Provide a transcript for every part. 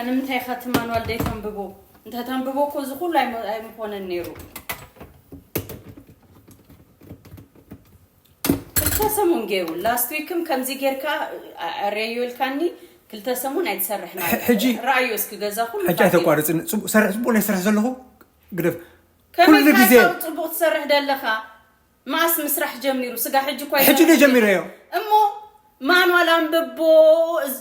ንምንታይ ኢኻ እቲ ማንዋል ደይተንብቦ? እንተ ተንብቦ እኮ እዚ ኩሉ ኣይሞ-፣ ኣይምኾነን ነይሩ። ክልተ ሰሙን ገይሩ። ላስት ዊክም ከምዚ ጌርካ ኣ-፣ ኣረዮ ኢልካኒ፣ ክልተ ሰሙን ኣይትሰርሕን። ሕ-፣ ሕጂ ረኣዮ እስኪ ገዛ ኩሉ ሕጂ ፋቲዩ። ኣይተቋርጽ። ጽቡቕ ሰርሕ፣ ጽቡቕ ናይ ስራሕ ዘለኹ ግደፍ። ከመይ ኩሉ ግዜ ካብ ጽቡቕ ትሰርሕ ደለኻ? መኣስ ምስራሕ ጀሚሩ? ስጋ ሕጂ እኮ ሕጂ ኣይተረፈ። ጀሚረዮ። እሞ ማንዋል ኣንብቦ፣ እዚ፣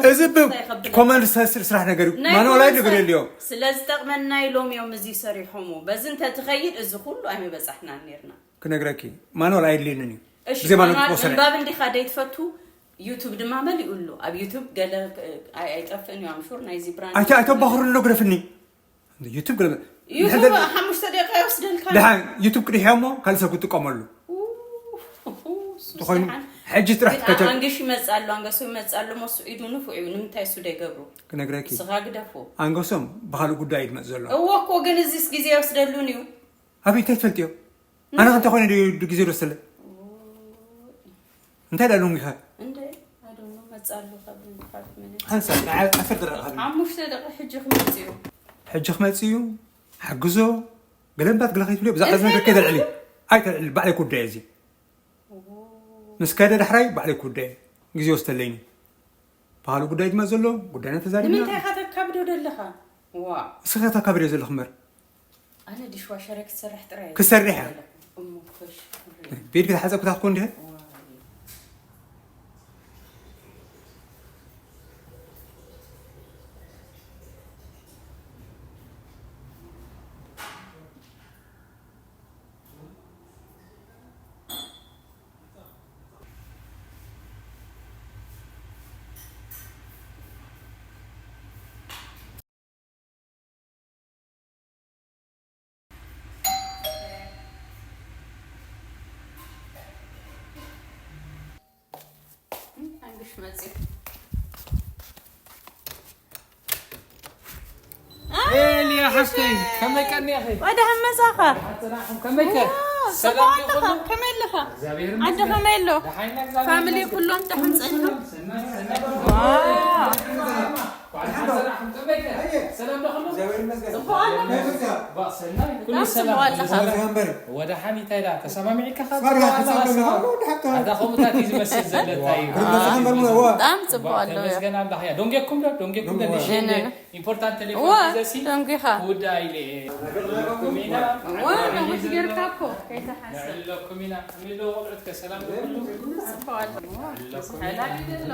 እዚ ብ-፣ እንታይ ይኸብድ? ኮመንድ ስራ፣ ስራሕ ነገር እዩ። ናይ ማንዋል ኮመንድ ኣይነገር ስራ የለዮ። ስለ ዝጠቕመና ኢሎም እዮም እዚ ሰሪሖሞ። በዚ እንተ ትኸይድ እዚ ኩሉ ኣይምበጻሕናን ነርና። ክነግረኪ፣ ማንዋል ኣየድልየንን እዩ። እሺ፣ ግዜ ማንዋል ማንዋል ጽቡቕ ስራሕ። ምንባብ እንዲኻ ደይትፈቱ፣ ዩቱብ ድማ መሊኡ ኣሎ። ኣብ ዩቱብ ገለ፣ ኣይ-፣ ኣይጠፍእን እዩ፣ ኣምሹር ናይዚ ብራንድ። ኣይተ-፣ ኣይተባኽሩሎ ግደፍኒ። ዩቱብ ገለ ዩቱብ ንሕና ሓሙሽተ ደቂቃ ይወስደልካ። ደሓን ዩቱብ ቅድሕዮ እሞ ካልእ ሰብ ክጥቀመሉ። ኡፍ፣ እሱ እንተኾይኑ ደሓን። ሕጂ ጥራሕ ግን ትከተል። ኣንገሽ ይመጽእ ኣሎ፣ ኣንገሶ ይመጽእ ኣሎ፣ እሞ እሱ ኢዱ ንፉዕ እዩ። ንምንታይ እሱ ደይገብሩ? ክነግረኪ። ንስኻ ግደፎ። ኣንገሶም ብኻልእ ጉዳይ እዩ ዝመጽእ ዘሎ። እወ እኮ፣ ግን እዚስ ግዜ ይወስደሉን እዩ። ኣበይ እንታይ ትፈልጥዮ? ኣነ ከምታ ኮይነ ድዩ ግዜ ይወስደለይ? እንታይ ደኣ ሎሚ ኢኻ? እንደ፣ I don't know፣ መጽእ ኣሎ ካብ ዲፓርትመንት። ሓንሳብ፣ ንዓ ዓሰርተ ደቂቃ ሃብኒ። ሓሙሽተ ደቂቃ ሕጂ ክመጽእ እዩ። ሕጂ ክመጽእ እዩ። ሓግዞ። ገለምባት ግለኸይ ትብልዮ፣ ብዛዕባ እዚ ነገር እንታይ ከይተልዕሊ። ኣይተልዕሊ፣ ባዕለይ ኩዳየ እዚ። ኦ። ምስ ከደ ዳሕራይ ባዕለይ ኩዳየ። ግዜ ወስተለይኒ። ብኻልእ ጉዳይ ድማ ዘሎ፣ ጉዳይና ተዛሪብና። ንምንታይ ኢኻ ተካብዶ ደለኻ? ዋ። እስኻ ተካብዶ ዘለኹ እምበር። ኣነ ዲሽዋሸረ ክትሰርሕ ጥራይ እየ ክሰርሕ እያ። ዘለኹ። እሞ ኮሽ፣ ኩሪ። ቤት ቤት ሓጸብኩታት ኮን ድየ? ዋይ። ኣንግሽ መጽእ። ኤልያ ሓፍተይ፣ ከመይ ቀኒኺ? ወደ ሕመጻኻ። ኣጽናዕኩም፣ ከመይ ከ? ዋ፣ ሰላም ጽቡቕ ዲኹም? ኣለኻ? ከመይ ኣለኻ? እግዚኣብሔር ዓዲ ይመስገን። ከመይ ኣሎ? ደሓን ኢና፣ እግዚኣብሔር ፋሚሊ ይመስገን። ኩሎም ደሓን ጸኒሖም? ሰናይ፣ ሰናይ። ዋ። እንኳን ደሓን ሰላም። ከመይ ከ? ሰላም ዶ ኩሉ? እግዚኣብሔር ይመስገን። ጽቡቕ ኣለኻ? ከመይ ይመስገን? ባ ሰናይ፣ ኩሉ ብጣዕሚ ሰላም። ጽቡቕ ኣለኻ። ሰላም ይመስገን። ወደ ሓኒታ ኢላ ተሰማሚዕካ ካብ ስማራ ጽቡቕ ኣለኻ ተሰማሚዕካ ስሙ? ካብ ወደ ሓካ። ኣታ ከምኡታት እዩ ዝመስል ዘለታ እዩ። ዋ። ብጣዕሚ ጽቡቕ ኣሎ። ተመስገን ኣለኻ። ያ፣ ደንጌኩም ዶ? ደንጌኩም ዶ? ደንጌ። ንሽን ነ፣ ነ፣ ነ። ኢምፖርታንት ቴሌፎን ዋ፣ ሒዘሲ ደንጌኻ። ክውዳ ኢለ እየ። ዋ፣ ነዊት ጌርካ እኮ ከይተሓሰብ። ንዕለኩም ኢና። ከመይ ኣለዉ ቆልዑት ከ ሰላም ዶ ኩሉ? ጽቡቕ ኣሎ። ዋ፣ ብዙሕ ዕላል እዩ ዘሎ።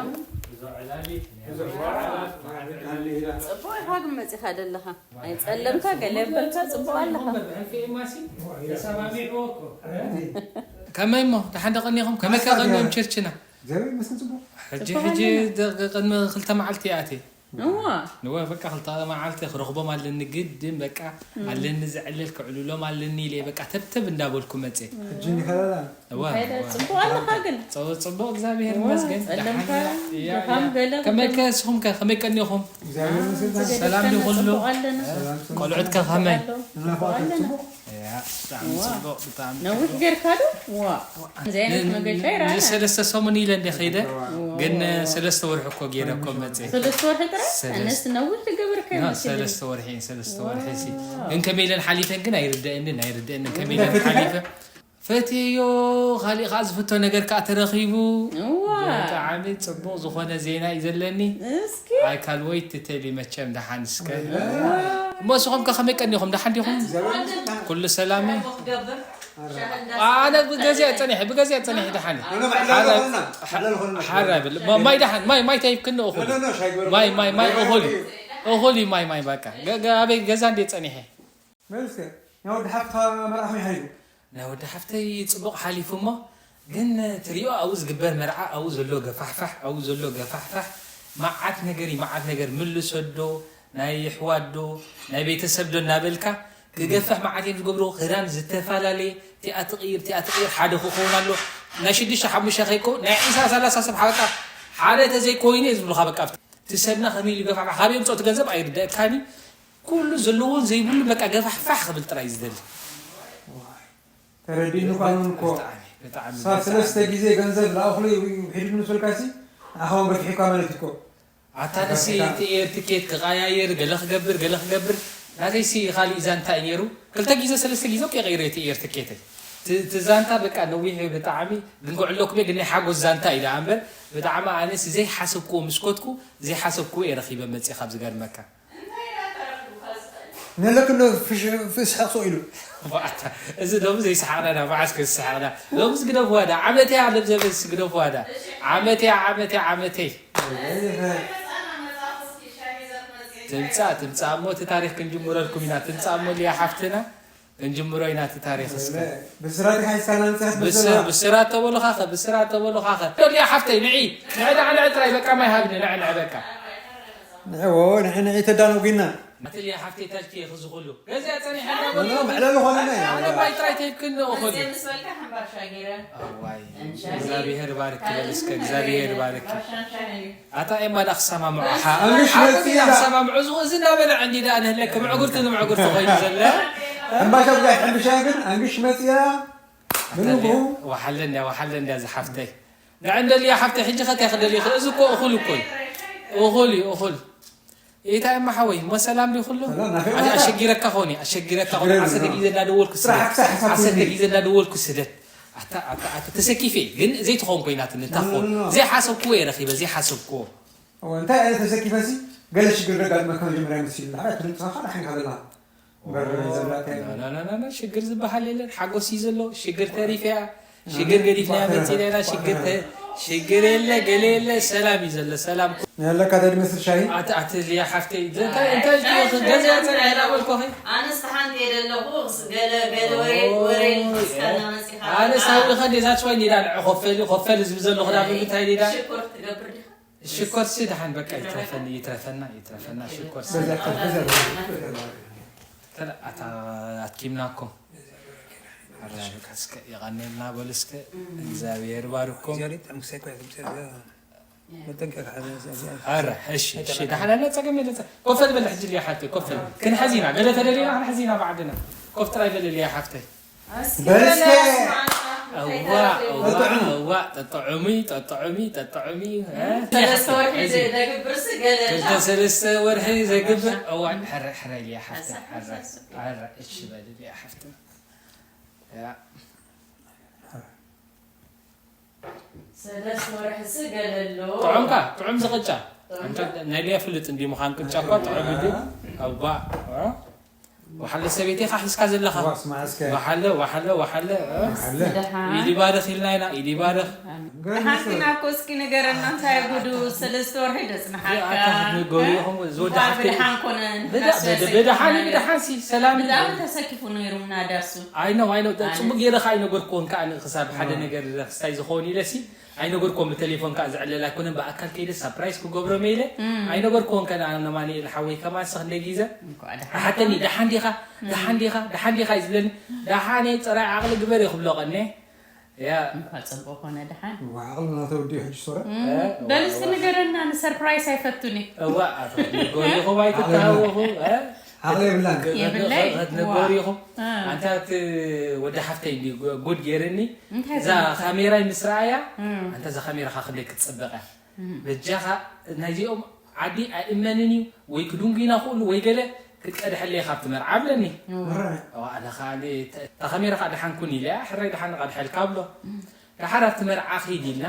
ብዙሕ ዕላል እዩ። ጽቡቕ ኢኻ ግን መጺኻ ደለኻ። ኣይጸለምካ፣ ገለ የበልካ፣ ጽቡቕ ኣለኻ። ብሕልፊ ኤማሲ ተሰማሚዕዎ እኮ። ከመይ እሞ፣ ደሓን ዶ ቀኒኹም? ከመይ ከ ቀኒኹም ቸርችና? እግዚኣብሔር ይመስገን ጽቡቕ። ሕጂ፣ ጽቡቕ ሕጂ ኣለና። ደ-፣ ቅድሚ ክልተ መዓልቲ እየ ኣትየ። እዋ። ንወ በቃ ክልተ መዓልቲ ክረኽቦም ኣለኒ ግድን በቃ እም። ኣለኒ ዝዕልል ክዕልሎም ኣለኒ ኢለ በቃ ተብተብ እንዳበልኩ መጽየ። ሕጂ ንኸለላ። እዋ፣ እንታይ ደ-፣ እዋ። ጽቡቕ ኣለኻ ግን? ጽቡ-፣ ጽቡቕ እግዚኣብሔር እዋ፣ ይመስገን። ጸለምካ፣ ደሓን እያ፣ ድኻም እያ። ገለ ከመይ ከ ክትብል። እስኹም ከ ከመይ ቀኒኹም? እግዚኣብሔር ይመስገን። ጽቡቕ ሰላም ኣለና፣ ዶ ኩሉ? ጽቡቕ ኣለና። ሰላም፣ ሰላም። ቆልዑት ከ ከመይ? ጽቡቕ ኣለና። እናፋቕርኩም ጽቡቕ ኣለና። ጽቡቕ። እያ፣ ብጣዕሚ እዋ። ጽቡቕ፣ ብጣዕሚ ነዊሕ ጽቡቕ። ጌርካ ዶ? ዋ። እዚ ዓይነት ን-፣ መገሻ ይረኣና። ንሰለስተ ሰሙን ኢለ እንደ ኸይደ፣ እዋ። ግን ሰለስተ ወርሒ እኮ ጌረ እኮ መጽየ። ሰለስተ ወርሒ ጥራይ? ሰለስተ። ኣነስ ነዊሕ ዝገበርካ ና፣ ይመስለኒ። ሰለስተ ወርሒ፣ ሰለስተ ወርሒ ሲ። ዋው። ግን ከመይ ኢለን ሓሊፈን ግን ኣይርደአንን፣ ኣይርደአንን። ከመይ ኢለን ፈቲኻ? ሓሊፈ? ፈትዮ፣ ካሊእ ከኣ ዝፍቶ ነገር ከኣ ተረኺቡ። እዋ። ብጣዕሚ ጽቡቕ ዝኾነ ዜና እዩ ዘለኒ። እስኪ። I can't wait to tell you መቸም ደሓን እስከ። እዋ። እሞ እስኹም ከ ከመይ ቀኒኹም? ደሓን ዲኹም? ኩሉ ሰላም እዩ? ክትገብር፣ ሻሂ እንዳሰተኻ ኣነ ብገዚኣ ጸኒሐ፣ ብገዚኣ ጸኒሐ ደሓን እዩ። ኖ፣ ኖ፣ ብዕላል ሓራይ፣ ኾንና፣ ብዕላል ኾንና። ሓራይ ብል። ማ-፣ ማይ ደሓን፣ ማይ፣ ማይ ተሂብክኒ እኹል። ኖ፣ ኖ፣ ኖ፣ ሻሂ ግበር። ማይ፣ ማይ፣ ማይ እኹል እዩ። እኹል እዩ፣ ማይ፣ ማይ በቃ። ገ-፣ ገ-፣ ኣበይ ገዛ እንዴ ጸኒሐ? መልስ፣ ያው ድሓፍታ መርዓ ከመይ ሓሊፉ? ናይ ወዲ ሓፍተይ ጽቡቕ ሓሊፉ እሞ፣ ግን ትሪኦ ኣብኡ ዝግበር መርዓ፣ ኣብኡ ዘሎ ገፋሕፋሕ፣ ኣብኡ ዘሎ ገፋሕፋሕ፣ መዓት ነገር እዩ፣ መዓት ነገር። ምልሶ ዶ፣ ናይ ኣሕዋት ዶ፣ ናይ ቤተሰብ ዶ እናበልካ፣ ክገፍሕ መዓት እዮም ዝገብሩ። ክዳን ዝተፈላለየ፣ እቲኣ ትቕይር፣ እቲኣ ትቕይር፣ ሓደ ክኸውን ኣሎ። ናይ ሽዱሽተ ሓሙሽተ ከይኮ፣ ናይ ዕስራ ሰላሳ ሰብ ሓበቃ፣ ሓደ ተዘይኮይኑ እዩ ዝብሉኻ በቃ። ኣብቲ፣ እቲ ሰብና ከመይ ኢሉ ገፋሕፋሕ፣ ካበይ የምጽኦ እቲ ገንዘብ ኣይርደኣካን እዩ። ኩሉ ዘለዎን ዘይብሉ በቃ ገፋሕፋሕ ክብል ጥራይ ዝደሊ። ተረዲእኒ እኮ ኣነ እኮ። ብጣዕሚ፣ ብጣዕሚ፣ ሳብ ብጣዕሚ። ሰለስተ ግዜ ገንዘብ ለኣኹለይ ውሒዱ ንስልካሲ ንዓኻ እውን ገፊሑካ ማለት እዩ እኮ። ኣታ ንሲ እቲ ኤር ትኬት ክቐያየር፣ ገለ ክገብር፣ ገለ ክገብር፣ ናተይሲ ካሊእ ዛንታ እዩ ነይሩ። ክልተ ግዜ፣ ሰለስተ ግዜ እኮ ቀይረ እቲ ኤር ትኬተይ። እቲ፣ እቲ ዛንታ በቃ ነዊሕ እዩ ብጣዕሚ፣ ግን ክዕለኩም እየ፣ ግን ናይ ሓጎስ ዛንታ እዩ ደኣ እምበር፣ ብጣዕሚ ኣነስ ዘይሓሰብክዎ ምስ ኮትኩ፣ ዘይሓሰብክዎ እየ ረኺበ መፅየ ካብ ዝገርመካ። እንታይ ደኣ ተረኺቡ ካብ ዝኽእል? ነለክኖ ፍሽ-፣ ፍስሓቕ ሰው ኢሉ። ባዕታ፣ እዚ ሎሚ ዘይሰሓቕና ዳ፣ መዓስ ከዝሰሓቕና? ሎምስ ግደፍዋ ዳ፣ ዓመተይ ኣለብ ዘበንስ ግደፍዋ ዳ። ዓመተይ፣ ዓመተይ፣ ዓመተይ። ትምጻእ፣ ትምጻእ እሞ እቲ ታሪኽ ክንጅምረልኩም ኢና። ትምጻእ እሞ ሊያ ሓፍትና፣ ክንጅምሮ ኢና እቲ ታሪኽ እስከ። ብስራት ሓይስካ ናምጻት ብስ-፣ ብስራ። ብስራት ተበሉኻኸ፣ ብስራት ተበሉኻኸ። ሊያ ሓፍተይ፣ ንዒ፣ ንዒ ደኣ፣ ንዒ ጥራይ፣ በቃ ማይ ሃብኒ፣ ንዒ፣ ንዒ፣ በቃ። ንዒ፣ ዎ፣ ንዒ፣ ንዒ ተዳነጉና። ኣቲ ሊያ ሓፍተይ፣ ታልኪ እየ ክዚ ኩሉ። ገዚኣ ጸኒሐ ኖ፣ ኖ፣ መዕለሊ ኾነና እዩ። ኣነ ማይ ጥራይ ተይብክኒ እኹል። መጽየ ምስ በልካ ሕምባሻ ገይረ። ኣዋይ፣ ሻሂ። እግዚኣብሔር ባርክ በል እስከ፣ እግዚኣብሔር ባርክ። ሻሂ፣ ሻሂ። ኣታ ኤማ ዳ ክሰማምዖ፣ ሓ-፣ ኣንግሽ ኣታ መጽያ። ዳ ክሰማምዖ፣ እዚ፣ እዚ እንዳበለ ዕንዲ ዳ ንህለክ፣ ምዕጉርቲ ንምዕጉርቲ ኮይኑ ዘለ። ሕምባሻ ብዛይ ሕምብሻ ግን ኣንግሽ መጽያ። ኣታ ብንጉ። ሊያ፣ ወሓለ እንድያ፣ ወሓለ እንድያ ዝሓፍተይ። ንዕንደ ሊያ ሓፍተይ፣ ሕጂ ኸትያ ክደሊ ይኽእል። እዚ እኮ እኹል እኮ እዩ። እኹል እዩ፣ እኹል። ኢታይ እማ ሓወይ፣ እሞ ሰላም ዲኹሉ? ሰላም፣ ናፈይ ኣሸ-፣ ዋታ። ኣሸጊረካ ኾኒ፣ ኣሸጊረካ ኾኒ። ሽግር ዓሰርተ የለውም። ግዜ እናደወልኩ ስራሕ ስደት። ክሳብ ሓሳብ ዓሰርተ ትህቢ። ግዜ እናደወልኩ ስደት። ኣታ፣ ኣታ፣ ኣታ፣ ተሰኪፈ፣ ግን ዘይትኸውን ኮይናትኒ፣ እንታይ ኖ፣ ኾን? ኖ፣ ኖ። ዘይሓሰብክዎ እየ ረኺበ፣ ዘይሓሰብክዎ። እወ፣ እንታይ እየ ተሰኪፈሲ? ገለ ሽግር ዘጋጥመካ መጀመርያ መሲሉ፣ ንዓይ ትንቅሳኻ ዳሕንካ ዘለኻ። እምበር ኦ፣ ዘላታ ና፣ ና፣ ና፣ ና፣ ና፣ ሽግር ዝበሃል የለን። ሓጎስ እዩ ዘሎ። ሽግር ተሪፈ እያ። ሽግር ገዲፍና መጺና ኢና። ሽግር ተ-፣ ሽግር የለ፣ ገለ የለ። ሰላም እዩ ዘሎ። ሰላም። ያለካ ተድመስል ሻሂ? ኣት-፣ ኣትልያ ሓፍተይ። እንታይ፣ እንታይ፣ እንታይ፣ እንታይ፣ ገዛ እንታይ፣ ያጸና እንታይ፣ ያላወልኮኺ? ኣነስ ተሓንቲ እየ ዘለኹ። ገለ፣ ገለ ወሬ፣ ኦ። ወሬ ልትስካና መጺኻ። ኣነስ ሃዊ ኸንዴ፣ that's why ኔዳ ንዐ ኮፈል፣ ኮፈል ዝብል ዘለኹ ዳ ብምንታይ ኔዳ? ሽኮር ትገብር ዲኻ? ሽኮርሲ ደሓን በቃ ይትረፈኒ፣ ይትረፈና፣ ይትረፈና፣ ሽኮርሲ። በዛ፣ በዛ፣ በዛ። ተለ-፣ ኣታ-፣ ኣትኪምናኩም። ኣረ፣ እስከ የቐኔልና በሉ እስከ። እግዚኣብሔር ባርኩም። መጠንቀቅ ሓደ፣ ኣረ፣ እሺ፣ እሺ፣ ደሓን ኣለ፣ ጸገም የለ፣ ጸ-፣ ኮፈል በል ሕጂ ልያ ሓፍተይ፣ ኮፈል። ክንሐዚና፣ ገለ ተደሊና ክንሐዚና ባዕድና። ኮፍ ጥራይ በል ልያ ሓፍተይ። እስኪ በል እስከ። በለ ኣስማዕና። እዋ፣ እንታይ እዋ፣ ተረኺቡ? እዋ፣ ጠጥዑሚ፣ ጠጥዑሚ፣ ጠጥዑሚ፣ እ? ሰለስተ ወርሒ እዚ ደ-፣ ደግብርሲ ገለ ክልተ ኣላ። ሰለስተ ወርሒ ዘግብር። እዋ፣ ሕረ፣ ሕረ ኢልያ ሓፍተ፣ ሕረ፣ ሕረ፣ እሺ በል ኢልያ ሓፍተ። ያ። ሰለስተ ወርሒ ሲ ገለ ኣሎ። ጥዑምካ፣ ጥዑም ዝቕጫ። ጥዑም ኣንተ ዶ? ናይ ሊያ ፍልጥ እንዲ ምዃን ቅጫ እኳ ጥዑም እንዲ። እዋ፣ እ? ወሓለ ሰበይቴኻ ሒዝካ ዘለኻ። ዋስ መዓስከ? ወሓለ፣ ወሓለ፣ ወሓለ፣ እ? ወሓለ። ደሓን። ኢድ ይባርኽ ኢልና ኢና፣ ኢድ ይባርኽ። ኣሜን። ገርም ደሓን ሰብ። ኪና እኮ እስኪ ንገረና፣ እንታይ ጉዱ፣ ሰለስተ ወርሒ ደጽንሓካ። ኣታ ክትነገሩ ኢኹም፣ ዝወዲ እንኳን ሓፍተይ። ብደሓን ኮነ፣ ብዳ-፣ ንፋስ በደ-፣ ያሰክፍ በደሓን፣ ነገር። ብደሓን ሲ፣ ሰላም ብጣዕሚ እዩ። ተሰኪፉ ነይሩ ምናዳሱ። ኣይ ነው፣ ኣይ ነው፣ ኣነ ጽቡቅ ገይረ ኸዓ ኣይነገርኩዎን ከኣ ንኽሳብ ሓደ ኣዎ። ነገር ክስታይ ዝኸውን ኢለ ሲ፣ ኣይነገርኩዎን፣ ብቴሌፎን ከኣ ዝዕለል ኣይኮነን፣ ብኣካል ከይደ ሳፕራይዝ ክገብሮም ኢለ እም። ኣይነገርኩዎን። ከኣ ንኣማኑኤል ሓወይ ከማን ሰኽ እንደ ግዜ እንኳዕ ደሓን ሓተኒ፣ መጣ። ደሓን ዲኻ? እም። ደሓን ዲኻ? ደሓን ዲኻ እዩ ዝብለኒ። ደሓን እየ፣ ጥራይ ዓቕሊ ግበር እየ ክብሎ ቀንየ። ያ። እንኳዕ ጽቡቕ ኮነ ደሓን። ዓቕሊ ናተወዲኡ ሕጂ ሶረ። እም፣ እ፣ በል እስኪ ዋ፣ ዋ። ንገረና፣ ንሰርፕራይዝ ኣይፈቱን እዩ። እዋ፣ ኣቶ፣ ንገሩ ኢኹም ኣይትተሃወኹ፣ እ? ዓቕሊ የብላን። የብለይ? ክትነገሩ ዋ። ኢኹም። እ። ኣንታ እቲ ወዲ ሓፍተይ እንዲ ጉድ ገይርኒ። እንታይ እዛ ገይሩ? ካሜራይ ምስ ረኣያ፣ እም። ኣንታ እዛ ካሜራኻ ክንደይ ክትጽብቕ እያ። እም። በጃኻ ናይዚኦም ዓዲ ኣይእመንን እዩ፣ ወይ ክድንጉይና ክእሉ፣ ወይ ገለ ክትቀድሐለይ ካብቲ መርዓ ኣብለኒ። እዋ። እዋ፣ ኣነ ኸኣ ተ-፣ እታ ካሜራ ኸኣ ደሓን ኩን ኢለ፣ ሕራይ ደሓን ንቐድሐልካ ኣብሎ። እም። ደሓር ኣብቲ መርዓ ኺድ ኢልና፣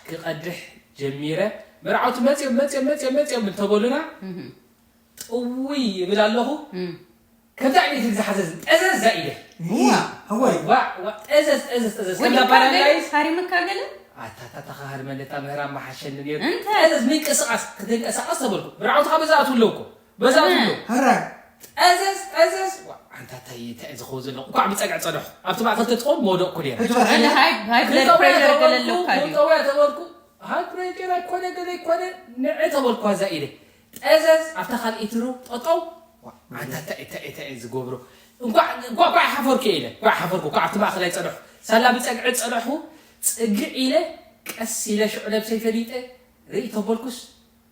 ክቐድሕ ጀሚረ። መርዓውቲ መጽዮም፣ መጽዮም፣ መጽዮም፣ መጽዮም እንተበሉና፣ እህ። ጥውይ ይብል ኣለኹ። እም። ከምዚ ዓይነት ህግ ዝሓዘዝ፣ ጠዘዝ ዛ ኢለ። እዋ፣ እወይ። ዋ፣ ዋ፣ ጠዘዝ፣ ጠዘዝ፣ ጠዘዝ። ወዲ ከምዛ ፓራላይዝ። ገለ፣ ሃሪምካ ገለ? ኣታ፣ ኣታ፣ ኣታ፣ ሃርመለታ ምህራም መሓሸኒ ነይሩ። እንታይ? ጠዘዝ ምንቅስቓስ፣ ክትንቀሳቐስ ተበልኩ። መርዓውቲ ኸኣ በዛ ኣትው ኣለውኮ። በዛ እህ። ኣትው ኣለዉ። ሃራይ። ጠዘዝ፣ ጠዘዝ። ዋ፣ ኣንታ እንታይ፣ እንታይ እዩ ዝኸውን ዘሎ? እንኳዕ ብጸግዒ ጸደኹ። ኣብቲ ማእከል ተትኸውን መውደቕኩ ነይረ። ሕጂ ወደ ሃይ፣ ሃይ ብለድ ክልተ ወያ ፕሬሸር ገለ ተበልኩ፣ ኣለካ ድዩ? ክልተ ወያ ተበልኩ። ሃይ ፕሬሸር ኣይኮነ፣ ገለ ኣይኮነ፣ ንዐ ተበልኩ፣ ዋዛ ኢለ። ጠዘዝ፣ ኣብታ ካልኣይቲ ሮ ጠጠው። ዋ፣ ኣንታ እንታይ፣ እንታይ፣ እንታይ እዩ ዝገብሮ? እንኳዕ፣ እንኳዕ፣ እንኳዕ ሓፈርኩ ኢለ። እንኳዕ ሓፈርኩ፣ እንኳዕ ኣብቲ ማእከል ኣይጸደኹ። ሳላ ብጸግዒ ጸደኹ፣ ጽግዕ ኢለ፣ ቀስ ኢለ ሽዑ ነብሰይ ፈሊጠ፣ ርኢ ተበልኩስ፣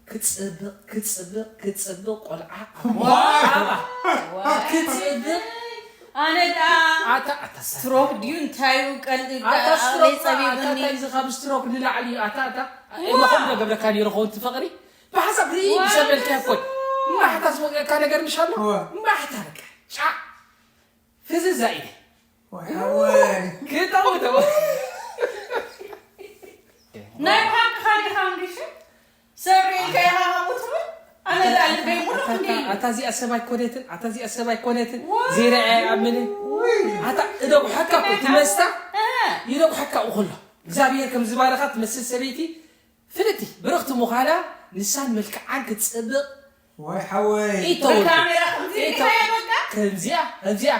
ክጽብቕ፣ ክጽብቕ፣ ክጽብቕ ቆልዓ። ዋው! ዋው! ክጽብቕ። ኣነ ደኣ ኣታ፣ ኣታ፣ ኣታ። ስትሮክ ድዩ እንታይ እዩ ቀልዲ ኣታ ደኣ ስትሮክ፣ ኣበይ ጸቢቡኒ? ኣታ፣ ኣታ፣ እዚ ካብ ስትሮክ ንላዕሊ እዩ። ኣታ፣ ኣታ። ዋው! እሞ ከምኡ ዶ ገብረካ ነይሩ ኸውን እቲ ፍቕሪ? ብሓሳብ ሪኢ ብሰበልካ እኮ። ማሕታ ዝወቀካ ነገር ምሽ ኣሎ? እዋ። ማሕታ በቃ። ጫ። ፍዝዛ ኢለ። ወይ ሓወይ። ክጠውተው። ናይ ብሓቅኻ ዲኻ እንግሽ? ሰብ ርኢልካ ኢኻ ከምኡ ትብል? ኣነ ደኣ ልበይ ሙሉእ ክንደይ እዩ? ኣታ እዚኣ ሰብ ኣይኮነትን፣ ኣታ እዚኣ ሰብ ኣይኮነትን። ወይ። ዘይረኣየ ይኣምንን። ወይ። ኣታ እደጉሓካ እኮ እቲ መስታ እህ። ይደጉሓካ እኮ ኣሎ። እግዚኣብሔር ከም ዝባረኻ ትመስል ሰበይቲ ፍልጥቲ ብርኽቲ ምዃና ንሳን መልክዓን ክትጽብቕ ወይ ሓወይ። ኢተወልኩ። ብካሜራ ከምዚ ኢተወ-፣ ርኢኻያ በቃ? ከምዚኣ፣ ከምዚኣ።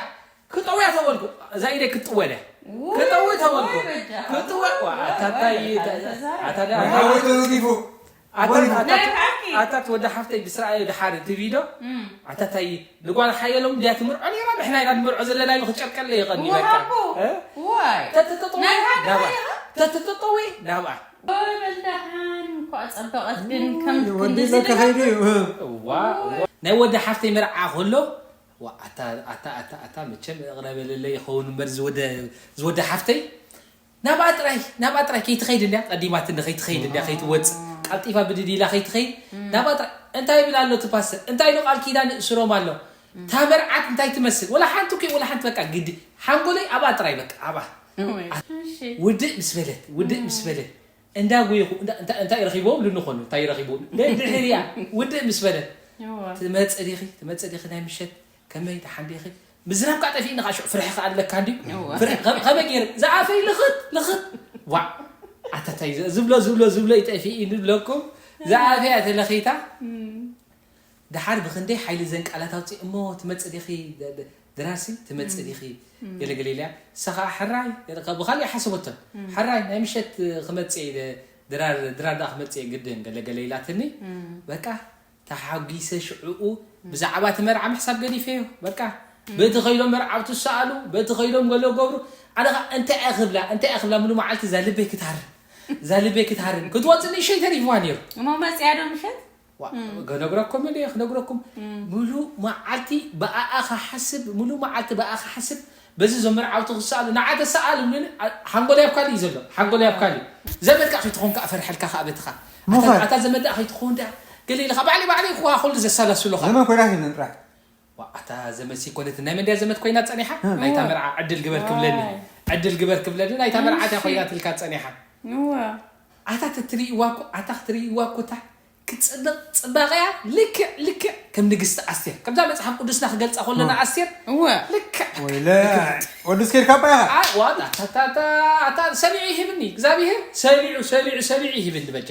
ክጠውያ ተበልኩ። እዛ ኢደይ ክትጥወለ። ውይ፣ ክጠውይ ተበልኩ። ውይ፣ በጃ። ክጥወ-፣ ዋ፣ ኣታ ታይ፣ ውይ፣ ኣታ፣ ተዛረብ። ኣታ ደ-፣ ወይ ሓወይ ተዘጊፉ። ኣታ፣ ወይ። ኣታ፣ ናይ ብሓቂ። ኣታ ወደ ሓፍተይ ብስራኤ ድሓር እቲ ቪድዮ። እም። ኣታ ታይ፣ ንጓል ሓየሎም ድያ ትምርዖ ነይራ፣ ንሕና ኢና ንምርዖ ዘለና ኢሉ ክጨርቀለ ይቐኒ ውይ፣ በቃ። ሓቦ። እ? ዋይ። ተትጥጥዊ ናይ ብሓቂ ናብኣ። ሓየሎም? ተትጥጥዊ ናብኣ። ወይ በል ደሓን፣ እንኳዕ ጸበቐት ግን ከም ወዲ ክንዲ ለካ ዝደላ። ከይዱ እዩ። እዋ፣ እዋ። ናይ ወዲ ሓፍተይ መርዓ ከሎ፣ ዋ፣ ኣታ፣ ኣታ፣ ኣታ፣ ኣታ፣ መቸም እቕረ በለለይ ይኸውን እምበር ዝወደ፣ ዝወደ ሓፍተይ፣ ናብኣ ጥራይ፣ ናብኣ ጥራይ ከይትኸይድ እንድያ፣ ቀዲማትኒ ከይትኸይድ እንድያ፣ ከይትወጽእ፣ ቀልጢፋ ብድድ ኢላ ከይትኸይድ፣ እም። ናብኣ ጥራይ፣ እንታይ ይብል ኣሎ እቲ ፓስተር? እንታይ ኢሉ ቃል ኪዳን እስሮም ኣሎ? እም። እታ መርዓት እንታይ ትመስል? ወላ ሓንቲ እኮ፣ ወላ ሓንቲ በቃ ግዲ፣ ሓንጎለይ ኣብኣ ጥራይ በቃ፣ ኣብኣ። እወ። እሺ። ውድእ ምስ በለት፣ ውድእ ምስ በለት፣ እንዳ ጎይኹ፣ እንዳ፣ እንታ-፣ እንታይ ረኺቦም ኢሉኒ ኾኑ፣ እንታይ ረኺቦም? ደ-፣ ድሕሪኣ፣ ውድእ ምስ በለ፣ እዋ። ትመጽእ ዲኺ፣ ትመጽእ ዲኺ ናይ ምሸት፣ ከመይ፣ ደሓን ዲኺ? ምዝራብ ከኣ ጠፊእኒ ኸኣ ሽዑ፣ ፍርሒ ከኣ ኣለካ እንድዩ። እዋ። ፍርሒ፣ ከ-፣ ከመይ ገይረ? ዝኣፈይ ልኽት፣ ልኽት። ዋዕ! ኣታ ታይ ዝ-፣ ዝብሎ፣ ዝብሎ፣ ዝብሎ ይጠፊእ ንብለኩም። ዝኣፈያ ተለኺታ። እም። ደሓር ብኽንደይ ሓይሊ ዘን ቃላት ኣውፅእ እሞ ትመጽእ ዲኺ ደ-፣ ደ-፣ ድራርሲ ትመጽእ እም። ዲኺ እም። ገለ ገለ ኢለያ። ንሳ ኸዓ ሕራይ፣ ብኻልእ ሓሰበቶ። እም። ሕራይ ናይ ምሸት ክመጽእ እየ ደ-፣ ድራር፣ ድራር ደኣ ክመጽእ እየ ግድን ገለ ገለ ኢላትኒ። እም። በቃ ተሓጒሰ ሽዕኡ እም። ብዛዕባ እቲ መርዓ ምሕሳብ ገዲፈዮ። በቃ እም። በቲ ኸይዶም መርዓውቲ ዝሰኣሉ፣ በቲ ኸይዶም ገለ ገብሩ። ኣነ ኸዓ እንታይ እየ ክብላ፣ እንታይ እየ ክብላ ሙሉ መዓልቲ እዛ ልበይ ክትሃርም፣ እዛ ልበይ ክትሃርም። ክትወጽእ ንእሽተይ ተሪፍዋ ነይሩ። እሞ መጽያ ዶ ምሸት? ዋ፣ እም። ክነግረኩም እንዴ፣ ክነግረኩም። እም። ሙሉ መዓልቲ ብኣኣ ክሓስብ፣ ሙሉ መዓልቲ ብኣኣ ክሓስብ። በዚ እዞም መርዓውቲ ክሰኣሉ፣ ንዓ ተሰኣል፣ ምን-፣ ኣ-፣ ሓንጎለይ ኣብ ካልእ እዩ ዘሎ፣ ሓንጎለይ ኣብ ካልእ። ዘመድ ከኣ ከይትኾን ከኣ ፈርሐልካ ከኣ በትኻ። ኣታ፣ ምዃን። ኣታ ዘመድ ደኣ ከይትኾን ደኣ፣ ገለ ኢልካ፣ ባዕለይ፣ ባዕለይ እኮ ኩሉ ዘሰላስሎ ከኣ። ዘመድ ኮይና ከይትነጥራ። ዋ፣ ኣታ ዘመድ ሲኮነት ናይ መን ድያ ዘመድ ኮይና ጸኒሓ? እም። ናይታ እዋ። መርዓ ዕድል ግበር ክብለኒ። ዋይ። ዕድል ግበር ክብለኒ፣ ናይታ መርዓ እታ እሺ። ኮይና ትልካ ጸኒሓ። እዋ። ኣታ ትትርእይዋ እኮ፣ ኣታ ክትርእይዋ እኮ እታ ክትጽብቕ ጽባቐያ ልክዕ፣ ልክዕ ከም ንግስቲ ኣስቴር። ከምዛ መጽሓፍ ቅዱስና ክገልጻ ከለና እዋ። ኣስቴር እዋ። ልክዕ ወይለ፣ ወዲ እስኬር ካባ ኢኻ? ኣ-፣ ዋ፣ ኣታ፣ ኣታ፣ ኣታ፣ ኣታ ሰሊዑ ይሂብኒ። እግዚኣብሄር ሰሊዑ፣ ሰሊዑ፣ ሰሊዑ ይሂብኒ በጃ።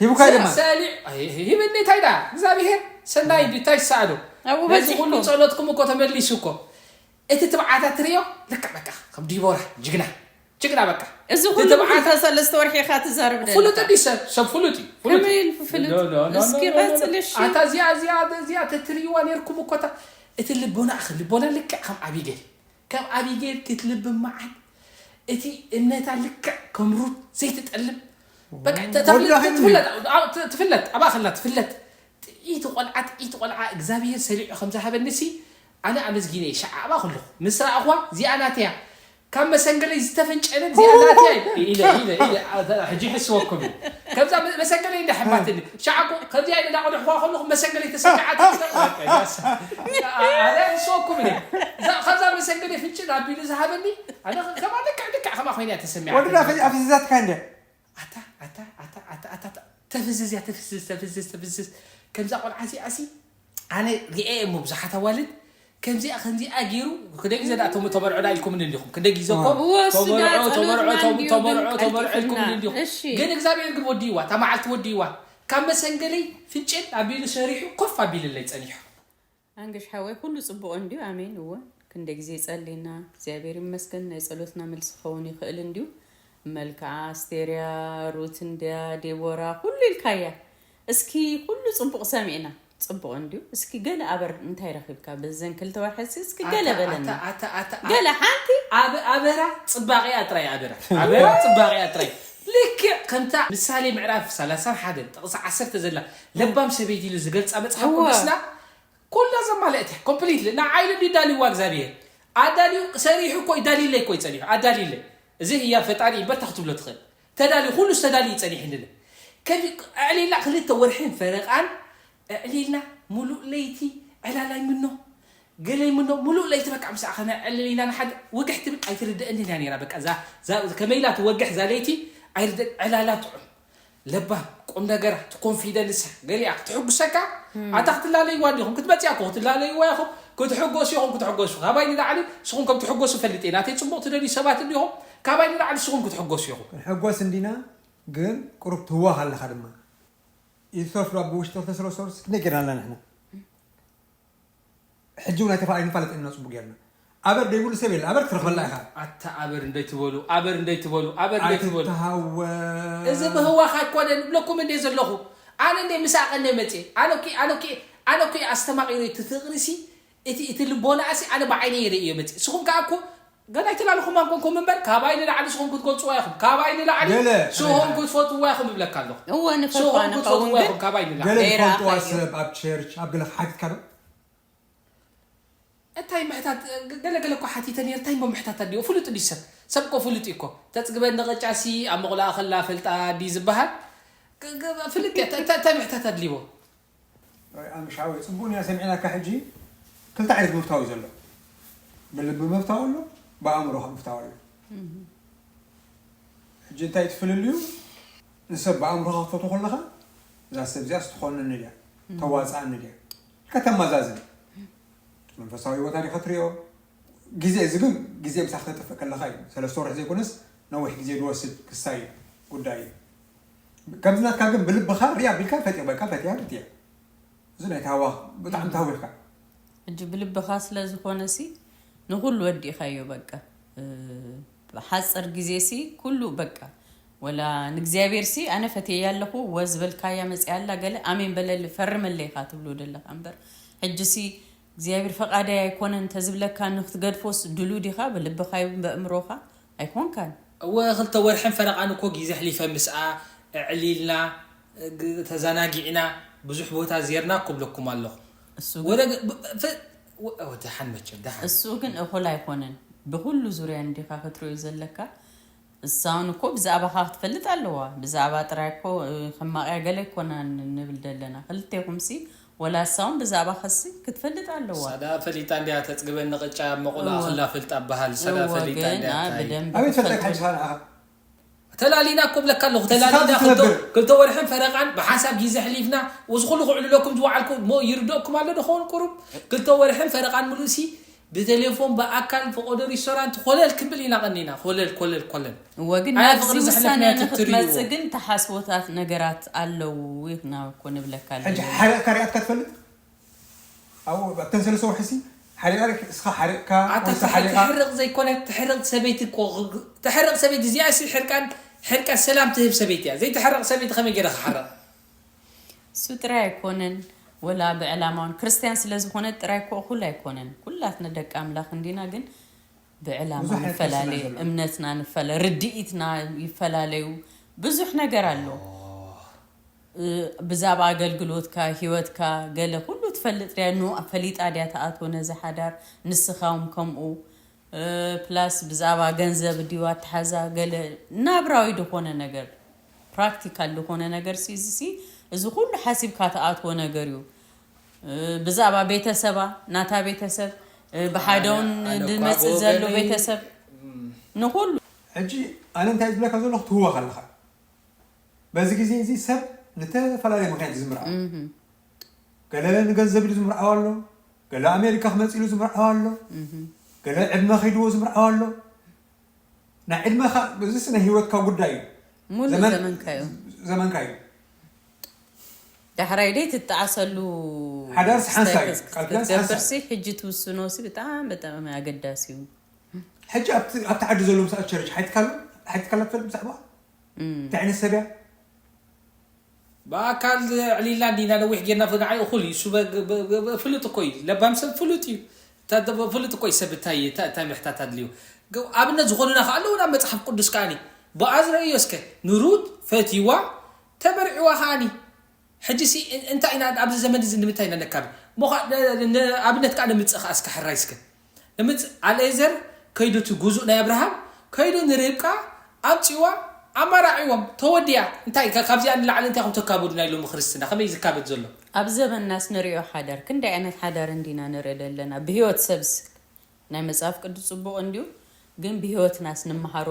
ሂቡካ ሰ-፣ ድማ? ሰሊዑ፣ ኣይ፣ ሂብኒ እንታይ ዳ? እግዚኣብሄር ሰናይ እዋ። እንታይ ይሰኣሎ? ኣብኡ ነዚ በጺሕኩም። ኩሉ ጸሎትኩም እኮ ተመሊሱ እኮ። እቲ ትብዓታ ትርእዮ፣ ልክዕ በቃ፣ ከም ዲቦራ፣ ጅግና። ጅግና በቃ። እዚ እቲ ኩሉ ትብዓታ ክልተ ሰለስተ ወርሒ ኢኻ ትዛረብ ፍሉጥ ዘለኻ። እንዲ ሰብ፣ ሰብ ፍሉጥ እዩ፣ ፍሉጥ ከመይ እዩ። ኢሉ ፍሉጥ? ኖ፣ ኖ፣ ኖ፣ እስኪ ኖ፣ ኖ፣ ኖ። ቀጽል፣ እሺ። ኣታ እዚኣ፣ እዚኣ፣ እዚኣ ተትርእይዋ ነይርኩም እኮ እታ፣ እቲ ልቦናኣ፣ ልቦና ልክዕ ከም ኣቢጌል። ከም ኣቢጌል ክትልብም መዓት። እቲ እምነታ ልክዕ ከም ሩት ዘይትጠልም። በቃ፣ ተ-፣ ወዲ ተፍልጥ፣ ኣኺሉ ትፍለጥ፣ ኣ-፣ ት-፣ ትፍለጥ፣ ኣብኣ ከላ ትፍለጥ። ጥኢቲ ቆልዓ፣ ጥኢቲ ቆልዓ እግዚኣብሄር ሰሊዑ ከም ዝሃበኒሲ ኣነ ኣመስጊነ እየ። ሸዓ ኣብኣ ከለኹ ምስ ረኣኹዋ እዚኣ ናተያ፣ ካብ መሰንገለይ ዝተፈንጨለት እዚኣ ናተያ ኢለ፣ ኢለ፣ ኢለ፣ ኣታ ሕጂ ይሕስወኩም እዩ። ከምዛ መ-፣ መሰንገለይ እንዳ ሓባትኒ፣ ሸዓ እኮ ከምዚኣ ኢለ እንዳቐደሕኩዋ ከለኹ መሰንገለይ ተሰኪዓት፣ ኣነ ይሕስወኩም እየ። እዛ፣ ካብዛ መሰንገለይ ፍንጭል ኣቢሉ ዝሃበኒ፣ ኣነ ከማ ልክዕ፣ ልክዕ ከማ ኮይና እያ ተሰሚዓትኒ። ወዲ ዳ ፈ-፣ ኣፍዚዛትካ እንደ ኣታ፣ ኣታ፣ ኣታ፣ ኣታ፣ ኣታ፣ ኣታ፣ ተፍዝዝ እያ፣ ተፍዝዝ፣ ተፍዝዝ፣ ተፍዝዝ። ከምዛ ቆልዓ እዚኣሲ ኣነ ሪኤ እሞ ብዙሓት ኣዋልድ ከምዚኣ፣ ከምዚኣ ገይሩ ክንደይ ግዜ ደኣ ተመ-፣ ተመርዖ ደኣ ኢልኩምኒ እንዲኹም። ክንደይ ግዜ እኮ እወ፣ እሱ ተመርዖ፣ ደኣ ተመርዖ፣ ጸሎትና ተም-፣ እንዲሁ ተመርዖ፣ ግን ተመርዖ ኢልኩምኒ ቀልጢፍና። እንዲኹም። እሺ። ግን እግዚኣብሔር ግን ወዲእዋ፣ እታ መዓልቲ ወዲእዋ። ካብ መሰንገለይ ፍንጭል ኣቢሉ ሰሪሑ ኮፍ ኣቢልለይ ጸኒሑ። ኣንገሽ ሓወይ፣ ኩሉ ጽቡቕ እንድዩ። ኣሜን። እወ፣ ክንደይ ግዜ ጸሊና፣ እግዚኣብሔር ይመስገን፣ ናይ ጸሎትና መልሲ ክኸውን ይኽእል እንድዩ። መልክዓ፣ ኣስቴርያ፣ ሩት እንድያ፣ ዴቦራ፣ ኩሉ ኢልካያ። እስኪ ኩሉ ጽቡቕ ሰሚዕና፣ ጽቡቕ እንድዩ። እስኪ ገለ ኣበር እንታይ ረኺብካ በዘን ክልተ ወርሒ? እስኪ፣ እስኪ ኣታ፣ ገለ በለና። ኣታ፣ ኣታ፣ ኣታ፣ ገለ ሓንቲ? ኣብ-፣ ኣበራ ጽባቐያ ጥራይ ኣበራ። ኣበራ ጽባቐያ ጥራይ። ልክዕ ከምታ ምሳሌ ምዕራፍ ሰላሳን ሓደን ጥቕሲ ዓሰርተ ዘላ ለባም ሰበይቲ ኢሉ ዝገልጻ መጽሓፍ እወ። ቅዱስና፣ ኩላ ዘማልአት እያ። ኮምፕሊትሊ። ንዓይ ኢሉ ድዩ ኣዳልይዋ እግዚኣብሔር? ኣዳልዩ፣ ሰሪሑ እኮ እዩ፣ ዳልይለይ እኮ እዩ ጸኒሑ። ኣዳልይለይ። እዚ ህያብ ፈጣሪ እዩ፣ በርታ ክትብሎ ትኽእል። ተዳልዩ፣ ኩሉ ዝተዳልዩ እዩ ጸኒሑ እንድለ። ከዚ ኣዕሊላ ክልተ ወርሕን ፈረቓን እዕሊልና ሙሉእ ለይቲ ዕላላይ ምኖ ገለይ ምኖ ሙሉእ ለይቲ በቃ ምስኣ ከነዕልል ኢና ንሓደ ወግሕ ትብል ኣይትርድእንን እያ ነይራ። በቃ እዛ እዛ ከመይ ኢላ ትወግሕ እዛ ለይቲ ኣይርድእን። ዕላላ ጥዑም ለባም ቁም ነገራ ትኮንፊደንሳ ገሊኣ ክትሕጉሰካ ኣታ ክትላለይዋ እንዲኹም ክትመፅያ እኮ ክትላለይዋ ኢኹም ክትሕጎሱ ኢኹም ክትሕጎሱ ካባይ ንላዕሊ ንስኹም ከም ትሕጎሱ ፈልጥ እየ ናተይ ፅቡቕ ትደልዩ ሰባት እንዲኹም ካባይ ንላዕሊ ንስኹም ክትሕጎሱ ኢኹም። ክንሕጎስ እንዲና ግን ቁሩብ ትህዋኽ ኣለኻ ድማ ኢትተርፍ ዶ ብውሽጢ ክልተ ሰለስተ ወርስ ክንደይ ጌርና ኣለና ንሕና ሕጂ እውን ኣይተፋ ኣይንፋለጥ ኢና ፅቡቅ ጌርና ኣበር ደይብሉ ሰብ የለ ኣበር ክትረክበላ ኢኻ ኣታ ኣበር እንደይትበሉ ኣበር እንደይትበሉ ኣበር እንደይትበሉ ኣይትተሃወ እዚ ምህዋኽ ኣይኮነን እብለኩም እንደ ዘለኹ ኣነ እንደ ምስ ኣቀነ መፅየ ኣነ እኮ ኣነ እኮ ኣነ እኮ ኣስተማቂሩ እቲ ፍቅሪ ሲ እቲ እቲ ልቦና ሲ ኣነ ብዓይነ የርእዮ መፅየ ስኹም ከዓ እኮ ገና ኣይተላለኹማ ኮንኩም እምበር ካባይ ንላዕሊ ስኹም ክትገልፅዋ ኢኹም ካባይ ንላዕሊ ገለ ስኹም ክትፈትውዋ ኢኹም እብለካ ኣለኹ እወ ንፈልጦ ስኹም ኣነ ክትፈትውዋ ከውን ግን ኢኹም ካባይ ንላዕሊ ገለ ገይረ ዝፈልጥዋ ኣኻዮ። ሰብ ኣብ ቸርች ኣብ ገለ ሓቲትካ ዶ እንታይ ምሕታት ገለገለ እኮ ሓቲተ ነይረ እንታይ እሞ ምሕታት ኣድልዮ ፍሉጥ ድዩ ሰብ ሰብ እኮ ፍሉጥ እዩ እኮ ተፅግበኒ ቅጫ ሲ ኣብ መቑላኣ ከላ ፈልጣ ድዩ ዝበሃል ግ- ግ- ፍልጥ እያ እንታይ እንታይ ምሕታት ኣድልይዎ ኣምሻዊ ፅቡቅ እያ ሰሚዕናካ ሕጂ ክልተ ዓይነት ምፍታው እዩ ዘሎ ብልቢ ምፍታው ኣሎ ብኣእምሮካ ምፍታው ኣሎ ሕጂ እንታይ ትፍልልዩ ንሰብ ብኣእምሮካ ክትፈትዎ ከለካ እዛ ሰብ እዚኣ ስትኾንኒ እያ ተዋፅኣኒ እያ ኢልካ ተመዛዝን መንፈሳዊ ህይወታ ዲካ ትሪኦ ግዜ እዚ ግን ግዜ ምሳክ ተጥፍእ ከለካ እዩ ሰለስተ ወርሒ ዘይኮነስ ነዊሕ ግዜ ዝወስድ ክሳይ ጉዳይ እዩ ከምዚ ናትካ ግን ብልብኻ ሪኣ ቢልካ ፈትያ በቃ ፈትያ ብትያ እዚ ናይ ታዋኽ ብጣዕሚ ታዊኽካ ሕጂ ብልብኻ ስለ ዝኾነ ሲ ንኹሉ ወዲእኻዮ በቃ ሓፅር ግዜ ሲ ኩሉ በቃ ወላ ንእግዚኣብሔር ሲ ኣነ ፈትየያ ኣለኹ ወ ዝበልካያ መፅያ ኣላ ገለ ኣሜን በለሊ ፈርመለይ ኢኻ ትብሎ ደለኻ እምበር ሕጂ ሲ እግዚኣብሔር ፈቃደይ ኣይኮነን ተዝብለካ ንክትገድፎስ ድሉ ዲኻ ብልብኻ ይኹን በእምሮኻ ኣይኮንካን። እወ ክልተ ወርሕን ፈረቃን እኮ ጊዘ ኣሕሊፈ ምስኣ ኣዕሊልና ተዛናጊዕና ብዙሕ ቦታ ዜርና እኮ እብለኩም ኣለኹ። እሱ ግን ወደ ብ- ብ- ፍ- ወ- ወ- ደሓን መቸም ደሓን እሱ ግን እኹል ኣይኮነን። ብኹሉ ዙርያ እንዲኻ ክትሪኦ ዘለካ። እሳውን እኮ ብዛዕባኻ ክትፈልጥ ኣለዋ። ብዛዕባ ጥራይ እኮ እ፣ ሕማቕ እያ ገለ ኣይኮናን ንብል ዘለና። ክልቴኹምሲ ወላ እሳ እውን ብዛዕባ ከሲ ክትፈልጥ ኣለዋ። ሳዳ ፈሊጣ እንድያ ተፅግበኒ ቅጫ መቑላ እወ። ኣኽላ ፈልጣ በሃል ሳዳ እወ፣ ፈሊጣ ግን፣ እንድያ አ፣ እንታይ? ብደንቢ ኣበይ ትፈልጠካ ክትፈልጡ። ሕጂ ንዓኻ? ተላሊና እኮ ብለካ ኣለኹ ንስኻ ተላሊና ክልተ ትነብር። ክልተ ወርሕን ፈረቓን ብሓንሳብ ግዜ ኣሕሊፍና እዚ ኩሉ ክዕልለኩም ዝወዓልኩ እሞ ይርደእኩም ኣሎ ዶ ኸውን ቁሩብ ክልተ ወርሕን ፈረቓን ምሉእሲ ብቴሌፎን ብኣካል ፈቆዶ ሪስቶራንት ኮለል ክንብል ኢና ቀኒና ኮለል ኮለል ኮለል እወ ግን ኣያ ናብዚ ፍቕሪ ውሳነ ዘሕለፍናዮ ትትርይዎ። ንኽትመጽእ ግን ተሓስቦታት ነገራት ኣለዉ ኢና እኮ ንብለካ ሕጂ ኣለና። ሓሪቕካ ሪኣትካ ትፈልጥ ኣብኡ ኣብተን ሰለስተ ወርሒ ሲ ሓሪቓ እስኻ ሓሪቕካ ኣታ ወይስ ሓሪቓ ትሕርቕ ዘይኮነ ትሕርቕ ሰበይቲ እኮ ትሕርቕ ሰበይቲ እዚኣ ሲ ሕርቃን ሕርቀ ሰላም ትህብ ሰበይቲ እያ ዘይትሕርቕ ሰበይቲ ከመይ ገይረ ክሓርቕ እሱ ጥራይ ኣይኮነን ወላ ብዕላማ እውን ክርስትያን ስለ ዝኾነ ጥራይ እኮ እኹል ኣይኮነን ኩላትና ደቂ ኣምላኽ እንዲና ግን ብዕላማ ብዙሕ ዓይነት ንፈላለ፣ ተስፋ ዘሎ። እምነትና ንፈለ፣ ርድኢትና ይፈላለዩ፣ ብዙሕ ነገር ኣሎ። እ፣ ብዛዕባ ኣገልግሎትካ፣ ህይወትካ፣ ገለ ኩሉ ትፈልጥ ድያ፣ ኖ ፈሊጣ ድያ ትኣትዎ ነዚ ሓዳር፣ ንስኻ እውን ከምኡ። እ፣ ፕላስ ብዛዕባ ገንዘብ ድዩ ኣተሓዛ፣ ገለ ናብራዊ ዝኾነ ነገር፣ ፕራክቲካል ዝኾነ ነገር ሲ፣ እዚ ሲ፣ እዚ ኩሉ ሓሲብካ ትኣትዎ ነገር እዩ። ብዛዕባ ቤተሰባ ናታ ቤተሰብ ብሓደውን ዝመፅእ ዘሎ ቤተሰብ ንኩሉ ሕጂ ኣነ እንታይ ዝብለካ ዘለኹ ትህወኽ ኣለኻ በዚ ግዜ እዚ ሰብ ንተፈላለየ ምክንያት ዝምርዓ ገለ ንገንዘብ ኢሉ ዝምርዓው ኣሎ ገለ ኣሜሪካ ክመፅ ኢሉ ዝምርዓው ኣሎ ገለ ዕድመ ከይድዎ ዝምርዓው ኣሎ ናይ ዕድመኻ እዚስ ናይ ህይወትካ ጉዳይ እዩ ሙሉእ ዘመን- ዘመንካ እዩ ዘመንካ እዩ ዳሕራይ ደይ ትጠዓሰሉ ሓዳርስ ሓንሳ እዩ። ቃል ኪዳንስ ሓንሳ ክትገብርሲ ሕጂ ትውስኖሲ ብጣዕሚ ብጣዕሚ ኣገዳሲ እዩ ሕጂ ኣብቲ ኣብቲ ዓዲ ዘሎ ምስ ኣብ ቸርች ሓይትካሉ ሓይትካላ ትፈልጥ ብዛዕባ እንታይ ዓይነት ሰብ እያ ብኣካል ዕሊልና እንዲና ነዊሕ ጌርና ንዓይ እኹል እዩ እሱ ፍሉጥ እኮ እዩ ለባም ሰብ ፍሉጥ እዩ ፍሉጥ እኮ እዩ ሰብ እንታይ እንታይ ምሕታት ኣድልዩ ኣብነት ዝኾኑና ከዓ ኣለዉ ናብ መፅሓፍ ቅዱስ ከዓኒ ብኣዝ ረእዮ እስከ ንሩት ፈትይዋ ተመርዕዋ ከዓኒ ሕጂ ሲ እንታይ ኢና ኣብዚ ዘመን እዚ ንምንታይ ኢና ነካብ ኣብነት ከዓ ንምፅእ ከዓ እስከ ሕራይ እስከ ንምፅእ ኣልኤዘር ከይዱ እቲ ጉዙእ ናይ ኣብርሃም ከይዱ ንርብቃ ኣምፅዋ ኣማራዒዎም ተወዲያ እንታይ ካብዚኣ ንላዕሊ እንታይ ከም ተካበዱ ናይ ሎሚ ክርስትና ከመይ ዝካበድ ዘሎ ኣብ ዘበናስ ንሪኦ ሓዳር ክንደይ ዓይነት ሓዳር እንዲና ንርኢ ዘለና? ብህይወት ሰብስ ናይ መጽሓፍ ቅዱስ ጽቡቕ እንዲዩ፣ ግን ብህይወትናስ ንመሃሮ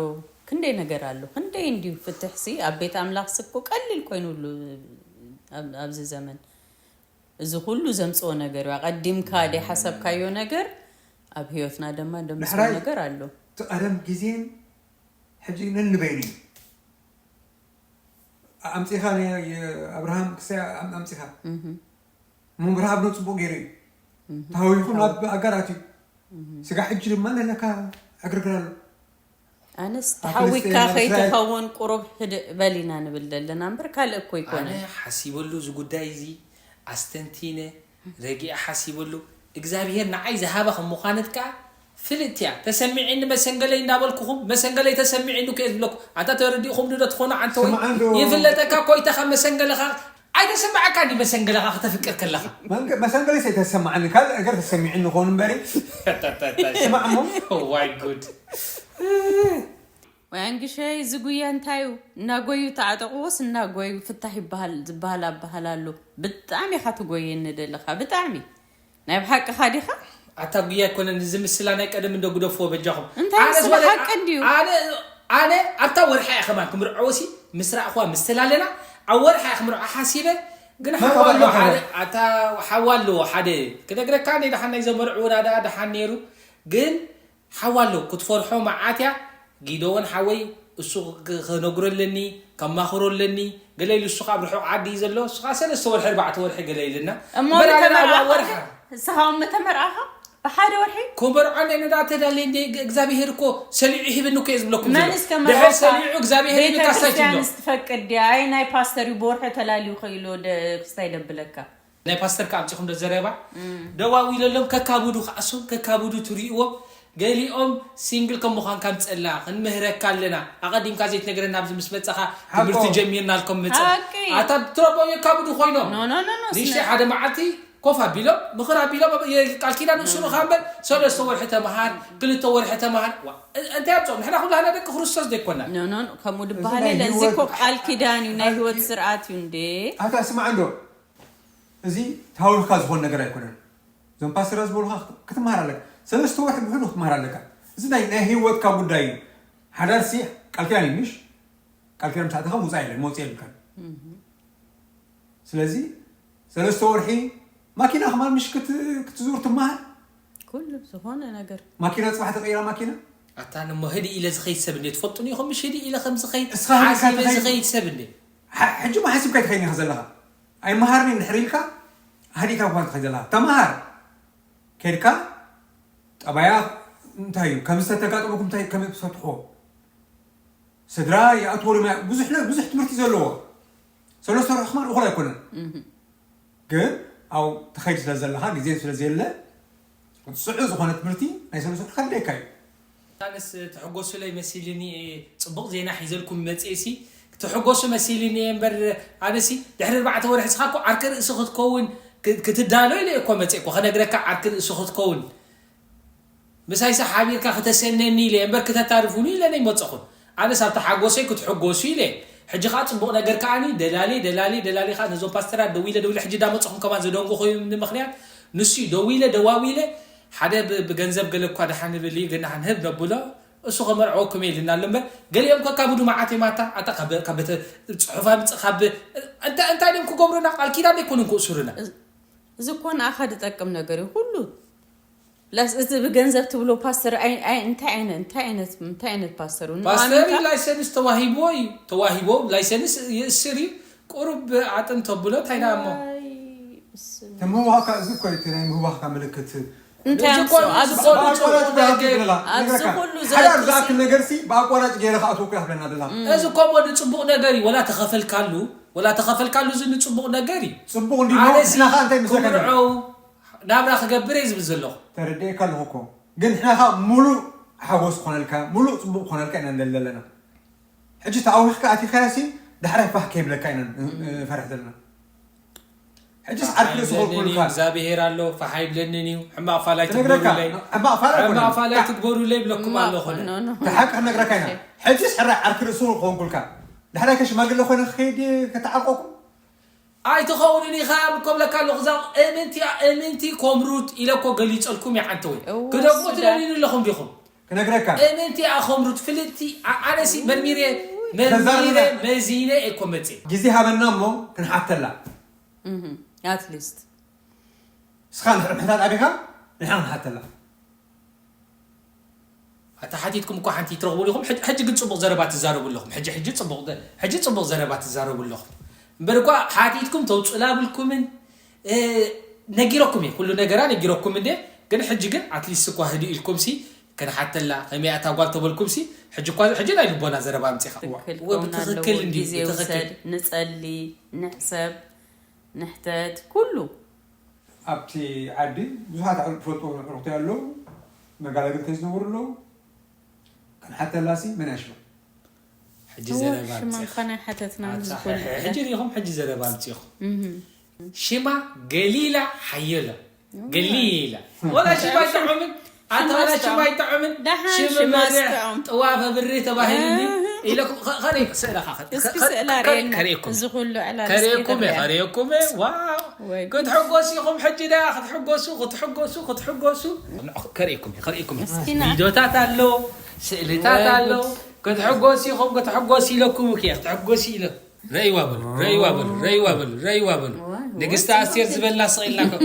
ክንደይ ነገር ኣሎ። ክንደይ እንዲዩ ፍትሕሲ ኣብ ቤት ኣምላኽ ስኮ ቀሊል ኮይኑሉ ኣብ- ኣብዚ ዘመን። እዚ ኩሉ ዘምጽኦ ነገር እዩ። ኣቐዲምካ ደይ ሓሰብካዮ ነገር ኣብ ህይወትና ድማ ደምጽኦ ምሕራይ ነገር ኣሎ። እቲ ቀደም ግዜን ሕጂ ነንበይኑ እዩ። ኣምፂኻ ናይ ኣብርሃም ክሳይ ኣምፂኻ እህ፣ ምምራሃብ ነው ፅቡቅ ገይሩ እዩ። ተሃዊኹ ናብ ኣጋራት እዩ። ስጋ ሕጂ ድማ ለለካ ዕግርግር ኣሎ። ኣነስ ኣብ ተሓዊካ ፍልስጤም፣ ኣብ እስራኤል። ከይትኸውን ቁሩብ ህድእ በሊና ንብል ዘለና እምበር ካልእ እኮ ኣነ ይኮነ። ሓሲበሉ እዚ ጉዳይ እዚ ኣስተንቲነ ረጊዐ ሓሲበሉ እግዚኣብሄር ንዓይ ዝሃበ ከም ምዃነት ከዓ ፍልጥቲ እያ። ተሰሚዒኒ መሰንገለይ እናበልኩኹም መሰንገለይ ተሰሚዒኒ እኮ እየ ዝብለኩም። ኣንታ ተረዲእኹም ዶ ትኾኑ ዓንተወይ? ስምዓ እንዶ። ይፍለጠካ ኮይታ ካብ መሰንገለኻ ኣይተሰማዓካ እንዲ መሰንገለኻ ከተፍቅር ከለኻ መንገ- መሰንገለይ ተሰማዓኒ ካልእ ነገር ተሰሚዕኒ ክኾን እምበሪ ስማዕ እሞ ዋይ ጉድ ወይ ኣንግሸይ፣ እዚ ጉያ እንታይ እዩ? እናጎዩ ተዓጠቕዎስ እናጎዩ ፍታሕ ይበሃል ዝበሃል ኣበሃል ኣሎ። ብጣዕሚ ኢኻ ትጎየኒ ደለኻ፣ ብጣዕሚ። ናይ ብሓቅኻ ዲኻ? ኣታ ጉያ ኣይኮነን እዚ ምስላ ናይ ቀደም እንዶ ግደፍዎ በጃኹም። እንታይ ኣነ ምስላ ዝበለ- ሓቂ እንድዩ። ኣነ ኣነ ኣብታ ወርሓ እየ ከማን ክምርዐወሲ ምስራዕኹዋ ምስተላለና ኣብ ወርሓ እየ ክምርዖ ሓሲበ ግን መን ሓወሎ ተባልካ ሓደ ከማን? ኣታ ሓዋ ኣለዎ ሓደ ክነግረካ ነ ደሓን ናይ ዘመርዕዎ ናዳ ደሓን ነይሩ ግን ሓዋ ኣለዎ ክትፈርሖ መዓት እያ ጊደዎን ሓወይ እሱ ክ- ክነግሮ ኣለኒ ከማኽሮ ኣለኒ ገለ ኢሉ እሱ ካብ ርሑቕ ዓዲ እዩ ዘሎ እሱ ከዓ ሰለስተ ወርሒ ኣርባዕተ ወርሒ ገለ ኢልና እሞ እምበር ኣነ ምተመርዓኻ ኣብ ወርሓ ንስኻ እውን ምተመርዓኻ ብሓደ ወርሒ ኮበርዖ ናይ ነዳ ተዳለ እንደ እግዚኣብሄር እኮ ሰሊዑ ሂብኒ እኮ እየ ዝብለኩም ዘሎ መንስ ድሕር ከመረካ ሰሊዑ እግዚኣብሄር ሂብኒ ካስታይ ቤተክርስትያን ትብሎ ስትፈቅድ ድያ? ኣይ ናይ ፓስተር እዩ ብወርሒ ተላልዩ ከይሎ ክስታይ ደብለካ። ናይ ፓስተር ከ ኣምፂኹም ዶ ዘረባ ደዋዊለሎም ከካብዱ ከዓሶም ከካብዱ ትሪእዎም ገሊኦም ሲንግል ከም ምዃንካ ምፀላ ክንምህረካ ኣለና ኣቐዲምካ ዘይትነግረና ኣብዚ ምስ መፀኻ ትምህርቲ ሓቆ። ጀሚርናልኩም ምፀ ሓቂ። ኣታ ትረቦ የካብዱ ኮይኖም ኖ ኖ ኖ ኖ ንሽተይ ሓደ መዓልቲ ኮፍ ኣቢሎም ምኽር ኣቢሎም ቃል ኪዳን እሱ ርኻ እምበር ሰለስተ ወርሒ ተምሃር ክልተ ወርሒ ተምሃር ዋ፣ እ- እንታይ ኣብፅኦም ንሕና ኩላህና ደቂ ክርስቶስ ዘይኮና ኖ ኖ ኖ፣ ከምኡ እዚ ድበሃል ናይ የለ እዚ ህይወት- እኮ ቃል ኪዳን እዩ ናይ ቃል ህይወት ኪ- ስርዓት እዩ እንዴ። ኣታ ስማዕ እንዶ እዚ ታውልካ ዝኾን ነገር ኣይኮነን። እዞም ፓስተራት ዝበሉካ ክትመሃር ኣለካ። ሰለስተ ወርሒ ብሕዱ ክትመሃር ኣለካ። እዚ ናይ ናይ ህይወትካ ጉዳይ እዩ። ሓዳርሲ ቃል ኪዳን እዩ ምሽ ቃል ኪዳን ምስ ኣተኻ ምውፃእ የለን መውፅእ የብልካን። ስለዚ ሰለስተ ወርሒ ማኪና ከማን ምሽ ክት- ክትዙር ትመሃር ኩሉ ዝኾነ ነገር ማኪና ፅባሕ ተቀይራ ማኪና ኣታ ንሞ ህዲ ኢለ ዝኸይድ ሰብ እንዴ ትፈልጡኒ ኢኹም ምሽ ህዲ ኢለ ከም ዝኸይድ እስኻ ህዲ ኢልካ ሓሲበ ትኸይድ? ዝኸይድ ሰብ እንዴ ሕ- ሕጂ ማ ሓሲብካ ትኸይድ ኢኻ ዘለኻ ኣይመሃርኒ እንድሕር ኢልካ ሃዲእካ ምኳን ትኸይድ ዘለኻ ተምሃር ከድካ ጠባያ እንታይ እዩ ከምዚ ተተጋጠመኩም እንታይ ከመይ ትፈትሖ ስድራ ይኣትዎ ድማ ብዙሕ ነ- ብዙሕ ትምህርቲ ዘለዎ ሰለስተ ወርሒ ክማን እኹል ኣይኮነን ግን ኣብ ትኸይድ ስለ ዘለኻ ግዜ ስለ ዘየለ ፅዑ ዝኾነ ትምህርቲ ናይ ሰለስተ ወርሒ ከድለየካ እዩ ኣነስ ትሕጎሱለይ መሲልኒ እየ ፅቡቕ ዜና ሒዘልኩም መፅእሲ ትሕጎሱ መሲልኒ እየ እምበር ኣነሲ ድሕሪ ኣርባዕተ ወርሒ ስኻ እኮ ዓርኪ ርእሲ ክትከውን ክ- ክትዳሎ ኢለ እኮ መፅእ እኮ ከነግረካ ዓርኪ ርእሲ ክትከውን ምሳይሲ ሓቢርካ ክተሰነኒ ኢለ እምበር ክተታርፉኒ ኢለ ነይመፀኹን ኣነስ ኣብቲ ሓጎሰይ ክትሕጎሱ ኢለ ሕጂ ከዓ ፅቡቕ ነገር ከዓኒ ደላሊ ደላሊ ደላሊ ከዓ ነዞም ፓስተራት ደዊለ ደዊለ ሕጂ እንዳመፀኹም ከማን ዘደንጉ ኮይኑ ምክንያት ንሱ እዩ ደዊለ ደዋዊለ ሓደ ብ- ብገንዘብ ገለ እኳ ደሓን ንብል እዩ ግን ንሕንህብ ነብሎ እሱ ከመርዐወኩም እየ ኢልና ኣሎ እምበር ገሊኦም ከ ካብ ዱ መዓት እዮም ኣታ ኣታ ካብ ካብ ቤተ ፅሑፍ ኣምፅ ካብ እንታ እንታይ ድም ክገብሩና ቃል ኪዳን ኣይኮኑን ክእስሩና እዚ እኮ ንኣኻ ዝጠቅም ነገር እዩ ኩሉ ላስ እዚ ብገንዘብ ትብሎ ፓስተር ኣይ- ኣይ- እንታይ ዓይነት እንታይ ዓይነት እንታይ ዓይነት ፓስተር እዩ? ፓስተር ንኣመንካ ላይሰንስ ተዋሂብዎ እዩ ተዋሂቦ ላይሰንስ ይእስር እዩ ቁሩብ ኣጥን ተብሎ እንታይ ዳ እሞ ኣይ፣ ብስም- እቲ ምህዋካ እዚ እኮ እቲ ናይ ምህዋካ ምልክት እንታይ እዚ ኣምፅኦ? እኮ- ኣብዚ እዚ እኮ ብኣቋራጭ ንፅቡቕ ገይርካ ነገር ትብለላ ኣብዚ ንግረካ ኩሉ ሓዳር ዘእቱ ዝኣክል ሲ- ነገር ሲ ብኣቋራጭ ገይረ ክኣትወካ ይብለና ደላ እዚ እኮ እሞ ንፅቡቕ ነገር እዩ ወላ ተኸፈልካሉ ወላ ተኸፈልካሉ እዚ ንፅቡቕ ነገር እዩ ፅቡቅ እንዲ ኣነሲ ንሕና ከዓ እንታይ ምስለካ ክምርዐው ናብራ ክገብር እየ ዝብል ዘለኹ ተረዲእካ ኣለኹ እኮ ግን ንሕና ከዓ ሙሉእ ሓጎስ ክኾነልካ ሙሉእ ፅቡቅ ክኾነልካ ኢና ንደሊ ዘለና ሕጂ ተኣዊኽካ ኣቲኻያ ሲ ዳሕራይ ፋህ ከይብለካ ኢና ንፈርሕ ዘለና ሕጂስ ዓርኪ ርእሲ ይብለንን እዩ ኮልኩልካ እግዚኣብሄር ኣሎ ፋሓ ይብለንን እዩ ሕማቕ ፋላይ ትነግረካ ትግበሩለይ ሕማቕ ፋላይ ሕማቕ ኣይኮነን ፋላይ ትግበሩለይ ይብለኩም ኣለኹ ኖ፣ ኖ። ተሓቂ ክነግረካ ኢና ሕጂስ ሕራይ ዓርኪ ርእሲ ኮንኩልካ ዳሕራይ ከሽማግለ ኮይነ ክኸይድ ከተዓርቆኩም ኣይትኸውንን ኢኻ ብኮብለካ ኣለኹ። እዛ እምንቲ እምንቲ ኮምሩት ኢለ እኮ ገሊጸልኩም እየ። ዓንተወይ እወ፣ ክደግሞ ሱዳን። ትደልዩኒ ኣለኹም ዲኹም? ክነግረካ። እምንቲ እያ ኮምሩት ፍልጥቲ። ኣ-፣ ኣነሲ መርሚረ መርሚረ ተዛርበ። መዚነ እኮ መጽእ። ግዜ ሃበና እሞ ክንሓተላ። Mhm. At least. እስኻ ንሕር ምሕታት ኣቢኻ ንሕና ክንሓተላ። ኣታ ሓቲትኩም እኮ ሓንቲ ትረኽቡ ዲኹም። ሕጂ፣ ሕጂ ግን ጽቡቕ ዘረባ ትዛረቡ ኣለኹም። ሕጂ፣ ሕጂ ጽቡቕ፣ ሕጂ ጽቡቕ ዘረባ ትዛረቡ ኣለኹም። እምበር እኳ ሓቲትኩም ተውጽላ ብልኩምን፣ እ፣ ነጊረኩም እየ። ኩሉ ነገራ ነጊረኩም እንደ፣ ግን ሕጂ ግን ኣትሊስት እኳ ህድእ ኢልኩም ሲ፣ ክንሓተላ፣ ከመይ ኣታ ጓል ተበልኩም ሲ፣ ሕጂ እኳ፣ ሕጂ ናይ ልቦና ዘረባ ኣምጺኻ። ትክክል ወ-፣ ከውን ብትክክል ኣለዎ። እንዲ፣ ግዜ ብትክክል። ውሰድ፣ ንጸሊ፣ ንሕሰብ፣ ንሕተት፣ ኩሉ። ኣብቲ ዓዲ ብዙሓት ኣዕሩኽ ትፈልጥዎም ኣዕሩኽቲ ኣለዉ፣ መጋላግል ከይዝነብሩ ኣለዉ። ክንሓተላሲ መን ያሽሎ? ሕጂ እወ፣ ዘረባ ሽማ ኣምጺኻ። እንኳን ኣይሓተትናን ኣታ፣ ብዝኾነ ሕጂ ርኢኹም፣ ሕጂ ዘረባ ኣምጺኹም። እህ። ሽማ ገሊላ ሓየሎ። ገሊላ። ወላ ሽማ ኣይጥዑምን። ኣታ ሽማ ወላ ሽማ ኣይጥዑምን። ኣይጥዑምን። ደሓን ሽም ሽማ መሪሕ ጥዑም። ጥዋፈ ብሪ ተባሂሉ እንዲ። እህ። ኢለኩም፣ ኸ-፣ ኸ-፣ ስእላ ኸ-፣ እስኪ ኸ-፣ ስእላ ከ-፣ ርእየና። ከርእየኩም። እዚ ኩሉ ዕላል እስኪ ከርእየኩም እየ፣ ርእየና። ከርእየኩም እየ። ዋው። ወይ ክትሕጎሱ ኢኹም ሕጂ ደኣ፣ ክትሕጎሱ፣ ክትሕጎሱ፣ ክትሕጎሱ። ንዕኹ-፣ ከርእየኩም እየ፣ ከርእየኩም እየ። እስኪ ና። ቪድዮታት ኣሎ፣ ስእልታት ወይ ኣሎ። ጉድ። ክትሕጎሱ ኢኹም፣ ክትሕጎሱ ኢለኩም እየ፣ ክትሕጎሱ ኢለ። ረእይዋ በሉ፣ ረእይዋ በሉ፣ ረእይዋ በሉ፣ ረእይዋ በሉ። ዋይ፣ ንግስቲ ዋይ፣ ኣስቴር ጽቡቅ። ዝበላ ስቕ ኢልና እኮ።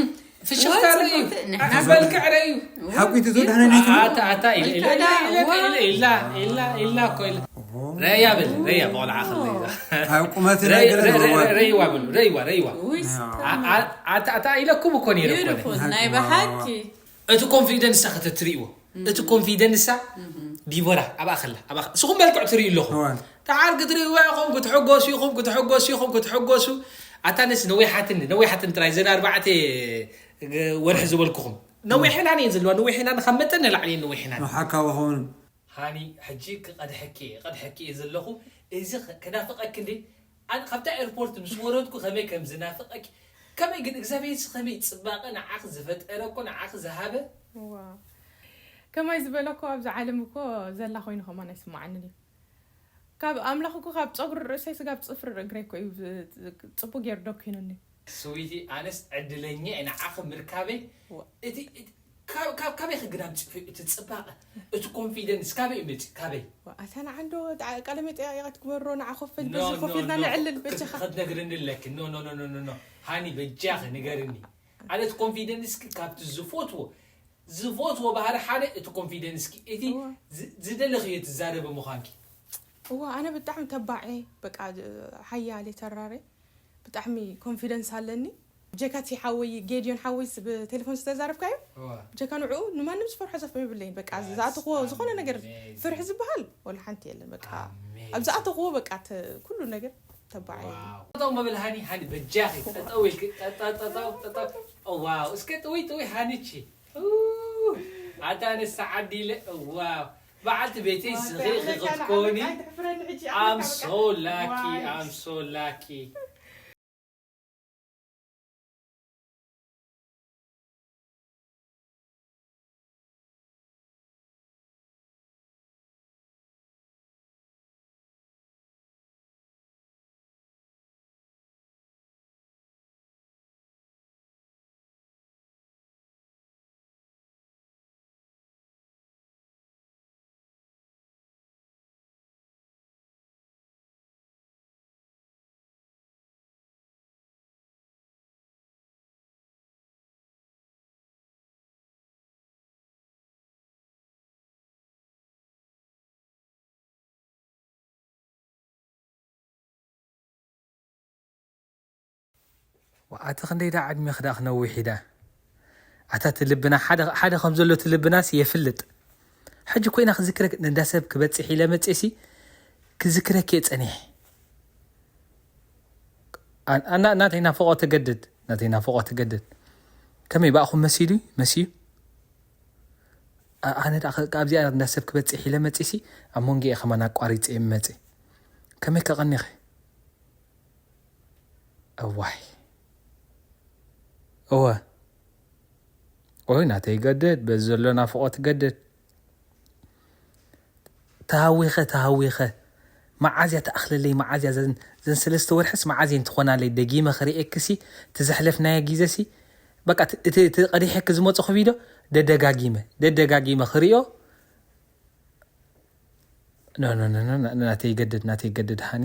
ፍሽኽታ ወይ ረእዩ፣ ጽቡቅ። ንሕና መልክዕ ረእዩ። ሓቁ እዩ፣ ትዝው ዳህና ናይቱ። ኣታ፣ ኣታ፣ ኢለ፣ ኢለ፣ ኢለ፣ ኢለ፣ ኢለ፣ ኢላ፣ ኢላ እኮ ኢለ። ረእያ በል፣ ረእያ፣ ብቆልዓ ከለዩ። ኣብ ቁመት ረይ-፣ ነገር ረይ-፣ ረይ-፣ ይዋል። ረይዋ በሉ፣ ረይዋ፣ ረይዋ። ውይ፣ ያ። አ-፣ አ-፣ ኣታ፣ ኣታ ኢለኩም እኮ ነይረ እኮ። ቢዩቲፉል፣ ናይ ብሓቂ። እቲ ኮንፊደንስ ከተትርእይዎ። እቲ ኮንፊደንሳ ዲቦራ ኣብኣ ከላ፣ ኣብኣ ከ-፣ ንስኹም መልክዕ ትርእዩ ኣለኹም። እወ። ደሓር ክትርእይዋ ኢኹም፣ ክትሕጎሱ ኢኹም፣ ክትሕጎሱ ኢኹም፣ ክትሕጎሱ። ኣታ ነስ ነዊሓትኒ፣ ነዊሓትኒ ጥራይ፣ እዘን ኣርባዕተ ወርሒ ዝበልኩኹም። ነዊሐናን እየን ዘለዋ፣ ነዊሐናን ካብ መጠን ንላዕሊ እየን ነዊሐናን። ንሓካ ወኸውን። ሃኒ፣ ሕጂ ክቐድሐኪ እየ፣ ክቐድሐኪ እየ ዘለኹ። እዚ ኸ-፣ ክናፍቐኪ እንዴ? ኣነ ካብታ ኤርፖርት ምስ ወረድኩ ከመይ ከም ዝናፍቐኪ፣ ከመይ ግን እግዚኣብሔር ሲ ከመይ ጽባቐ ንዓኺ ዝፈጠረ እኮ ንዓኺ ዝሃበ። ዋው። ከማይ ዝበለ እኮ ኣብዚ ዓለም እኮ ዘላ ኮይኑ ከማን ኣይስማዓንን እዩ። ካብ ኣምላኽ እኮ ካብ ጸጉሪ ርእሰይ ስጋብ ጽፍሪ እግረይ እኮ እዩ ብ-፣ ጽቡቅ ገይሩ ደኪኑኒ። ስዊቲ፣ ኣነስ ዕድለኛ እየ ንዓኺ ምርካበይ። ዋ። እቲ፣ እቲ፣ ካብ፣ ካብ፣ ካበይ ክግዳም ጽ-፣ እቲ ጽባቐ፣ እቲ ኮንፊደንስ ካበይ እዩ መጺኡ? ካበይ? ዋ፣ ኣታ ንዓንዶ ጣ-፣ ቃለ መጠያየቕ ትግበሮ፣ ንዓ ኮፍ በል፣ ኖ፣ በዚ ኮፍ ኖ፣ ኢልና ኖ፣ ነዕልል፣ ክት-፣ በጃኻ። ክትነግርኒ ኣለኪ። ኖ፣ ኖ፣ ኖ፣ ኖ፣ ኖ፣ ኖ። ሃኒ፣ በጃኺ ንገርኒ። ኣነ እቲ ኮንፊደንስኪ ካብቲ ዝፈትዎ፣ ዝፈትዎ ባህሪ ሓደ እቲ ኮንፊደንስኪ፣ እቲ እዋ። ዝ-፣ ዝደለኽዮ ትዛረቢ ምዃንኪ። እዋ፣ ኣነ ብጣዕሚ ተባዕ እየ፣ በቃ፣ ሓያል እየ፣ ተራር እየ። ብጣዕሚ ኮንፊደንስ ኣለኒ። ጀካቲ ሓወይ፣ ጌድዮን ሓወይ ስ-፣ ብቴሌፎን ዝተዛረብካዮ? እዋ። ጀካ ንዕኡ ንማንም ዝፈርሖ ዘፍም የብለይን። በቃ፣ That's ዝኣተኽዎ ዝኾነ ነገር amazing። ፍርሒ ዝበሃል ወላ ሓንቲ የለን። በቃ፣ Amazing። ኣብ ዝኣተኽዎ በቃ፣ ተ-፣ ኩሉ ነገር ተባዕ እየ። ዋው። ጠጠው መበል ሃኒ፣ ሃኒ፣ በጃኺ፣ ጠጠው ኢልኪ፣ ጠጠው፣ ጠጠው፣ ጠጠው። ኦ፣ ዋው፣ እስከ ጥውይ፣ ጥውይ፣ ሃኒቺ። ኡ፣ ኣታ ኣነስ ዓዲ ኢለ፣ ዋው። በዓልቲ ቤተይ ዋው፣ ስኺ ኣታ ክኽትኮኒ። ኣታ ኣታ ኣታ ኣታ ኣታ I'm so lucky, ዋይ። I'm so lucky። ኣቲ ክንደይ ደኣ ዕድሜኺ ደኣ ክነውሕ ኢዳ። ኣታ እቲ ልብና ሓደ፣ ሓደ ከም ዘሎ እቲ ልብናስ የፍልጥ። ሕጂ ኮይና ክዝክረክ፣ ነንዳ ሰብ ክበጽሕ ኢለ መጽኤሲ ክዝክረክ እየ ጸኒሐ። ኣን-፣ ኣና-፣ ናተይ ናፍቖት ትገድድ፣ ናተይ ናፍቖት ትገድድ። ከመይ ብኣኹም መሲሉ እዩ? መሲዩ? ኣ-፣ ኣነ ደኣ ከ-፣ ኣብዚኣ እንዳ ሰብ ክበጽሕ ኢለ መጺሲ፣ ኣብ መንጎ እየ ከማን ኣቋሪጸ እየ መጺ። ከመይ ከቐኒኺ? እዋይ። እወ። ኦይ፣ ናተይ ገደድ፣ በዚ ዘሎ ናፍቖት ገደድ። ተሃዊኸ፣ ተሃዊኸ። መዓዝያ ተኣኽለለይ፣ መዓዝያ ዘን፣ ዘን ሰለስተ ወርሕስ መዓዝየን ትኾናለይ? ደጊመ ክርእየክሲ፣ ትዘሕለፍናዮ ግዜሲ፣ በቃ፣ እቲ፣ እቲ፣ እቲ ቀዲሐኪ ዝመጽኹ ቪድዮ ደደጋጊመ፣ ደደጋጊመ ክርእዮ። ኖ፣ ኖ፣ ኖ፣ ኖ፣ ና-፣ ናተይ ይገድድ፣ ናተይ ይገድድ፣ ሃኒ።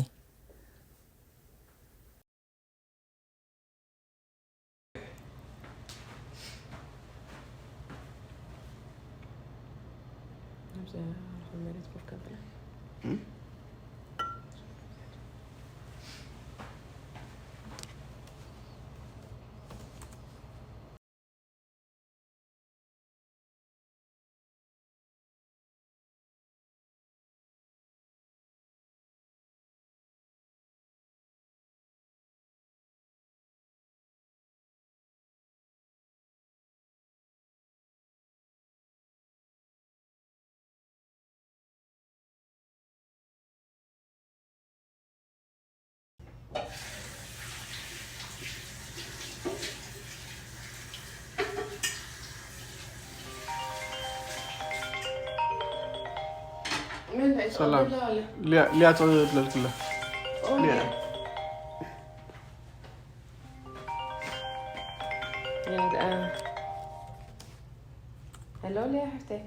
ሰላም። ሊያ፣ ሊያ ትብለልክላ። ሊያ። ያ ደኣ። ሄሎ፣ ሊያ ሓፍተይ።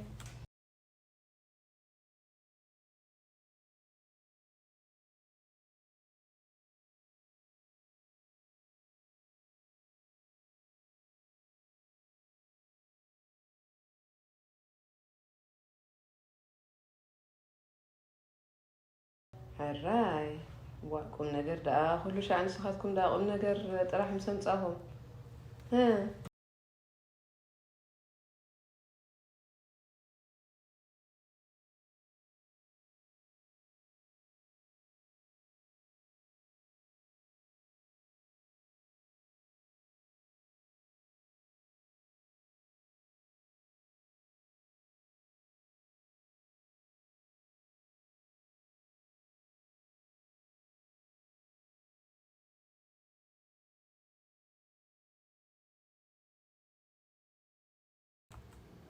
ሕራይ፣ ዋ፣ ቁም ነገር ደኣ ኩሉ ሻዕ ንስኻትኩም ደኣ ቁም ነገር ጥራሕ ምስ ኣምጻኹም። ህ።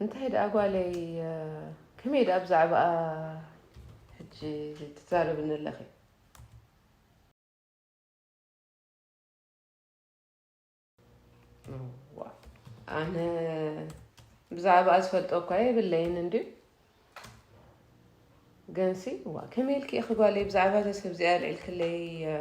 እንታይ ደኣ ጓለይ፣ እ፣ ከመይ ደኣ ብዛዕባኣ ሕጂ ትዛረብኒ ኣለኺ? እዋ፣ ኣነ ብዛዕባኣ ዝፈልጦ እኳ የብለይን እንድዩ። ግንሲ፣ እዋ፣ ከመይ ኢልኪ ኢኺ ጓለይ ብዛዕባ እዛ ሰብ እዚኣ ኣልዒልክለይ፣ እ፣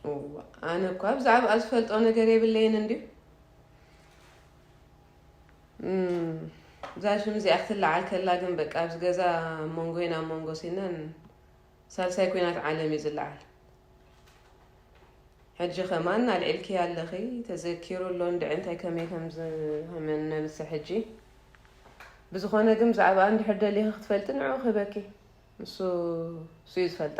እዋ፣ ኣነ እኳ ብዛዕባኣ ዝፈልጦ ነገር የብለይን እንድዩ። እም፣ እዛ ሽም እዚኣ ክትለዓል ከላ ግን በቃ ኣብዚ ገዛ ኣብ መንጎይን ኣብ መንጎ ሲነን ሳልሳይ ኲናት ዓለም እዩ ዝለዓል። ሕጂ ከማን ኣልዒልኪ ኣለኺ፣ ተዘኪሩ ኣሎ እንድዒ እንታይ ከመይ ከም ዝ-፣ ከም እነብጽሕ ሕጂ። ብዝኾነ ግን ብዛዕባኣ እንድሕር ደሊኺ ክትፈልጢ ንዕኡ ክህበኪ። ንሱ፣ ንሱ እዩ ዝፈልጣ።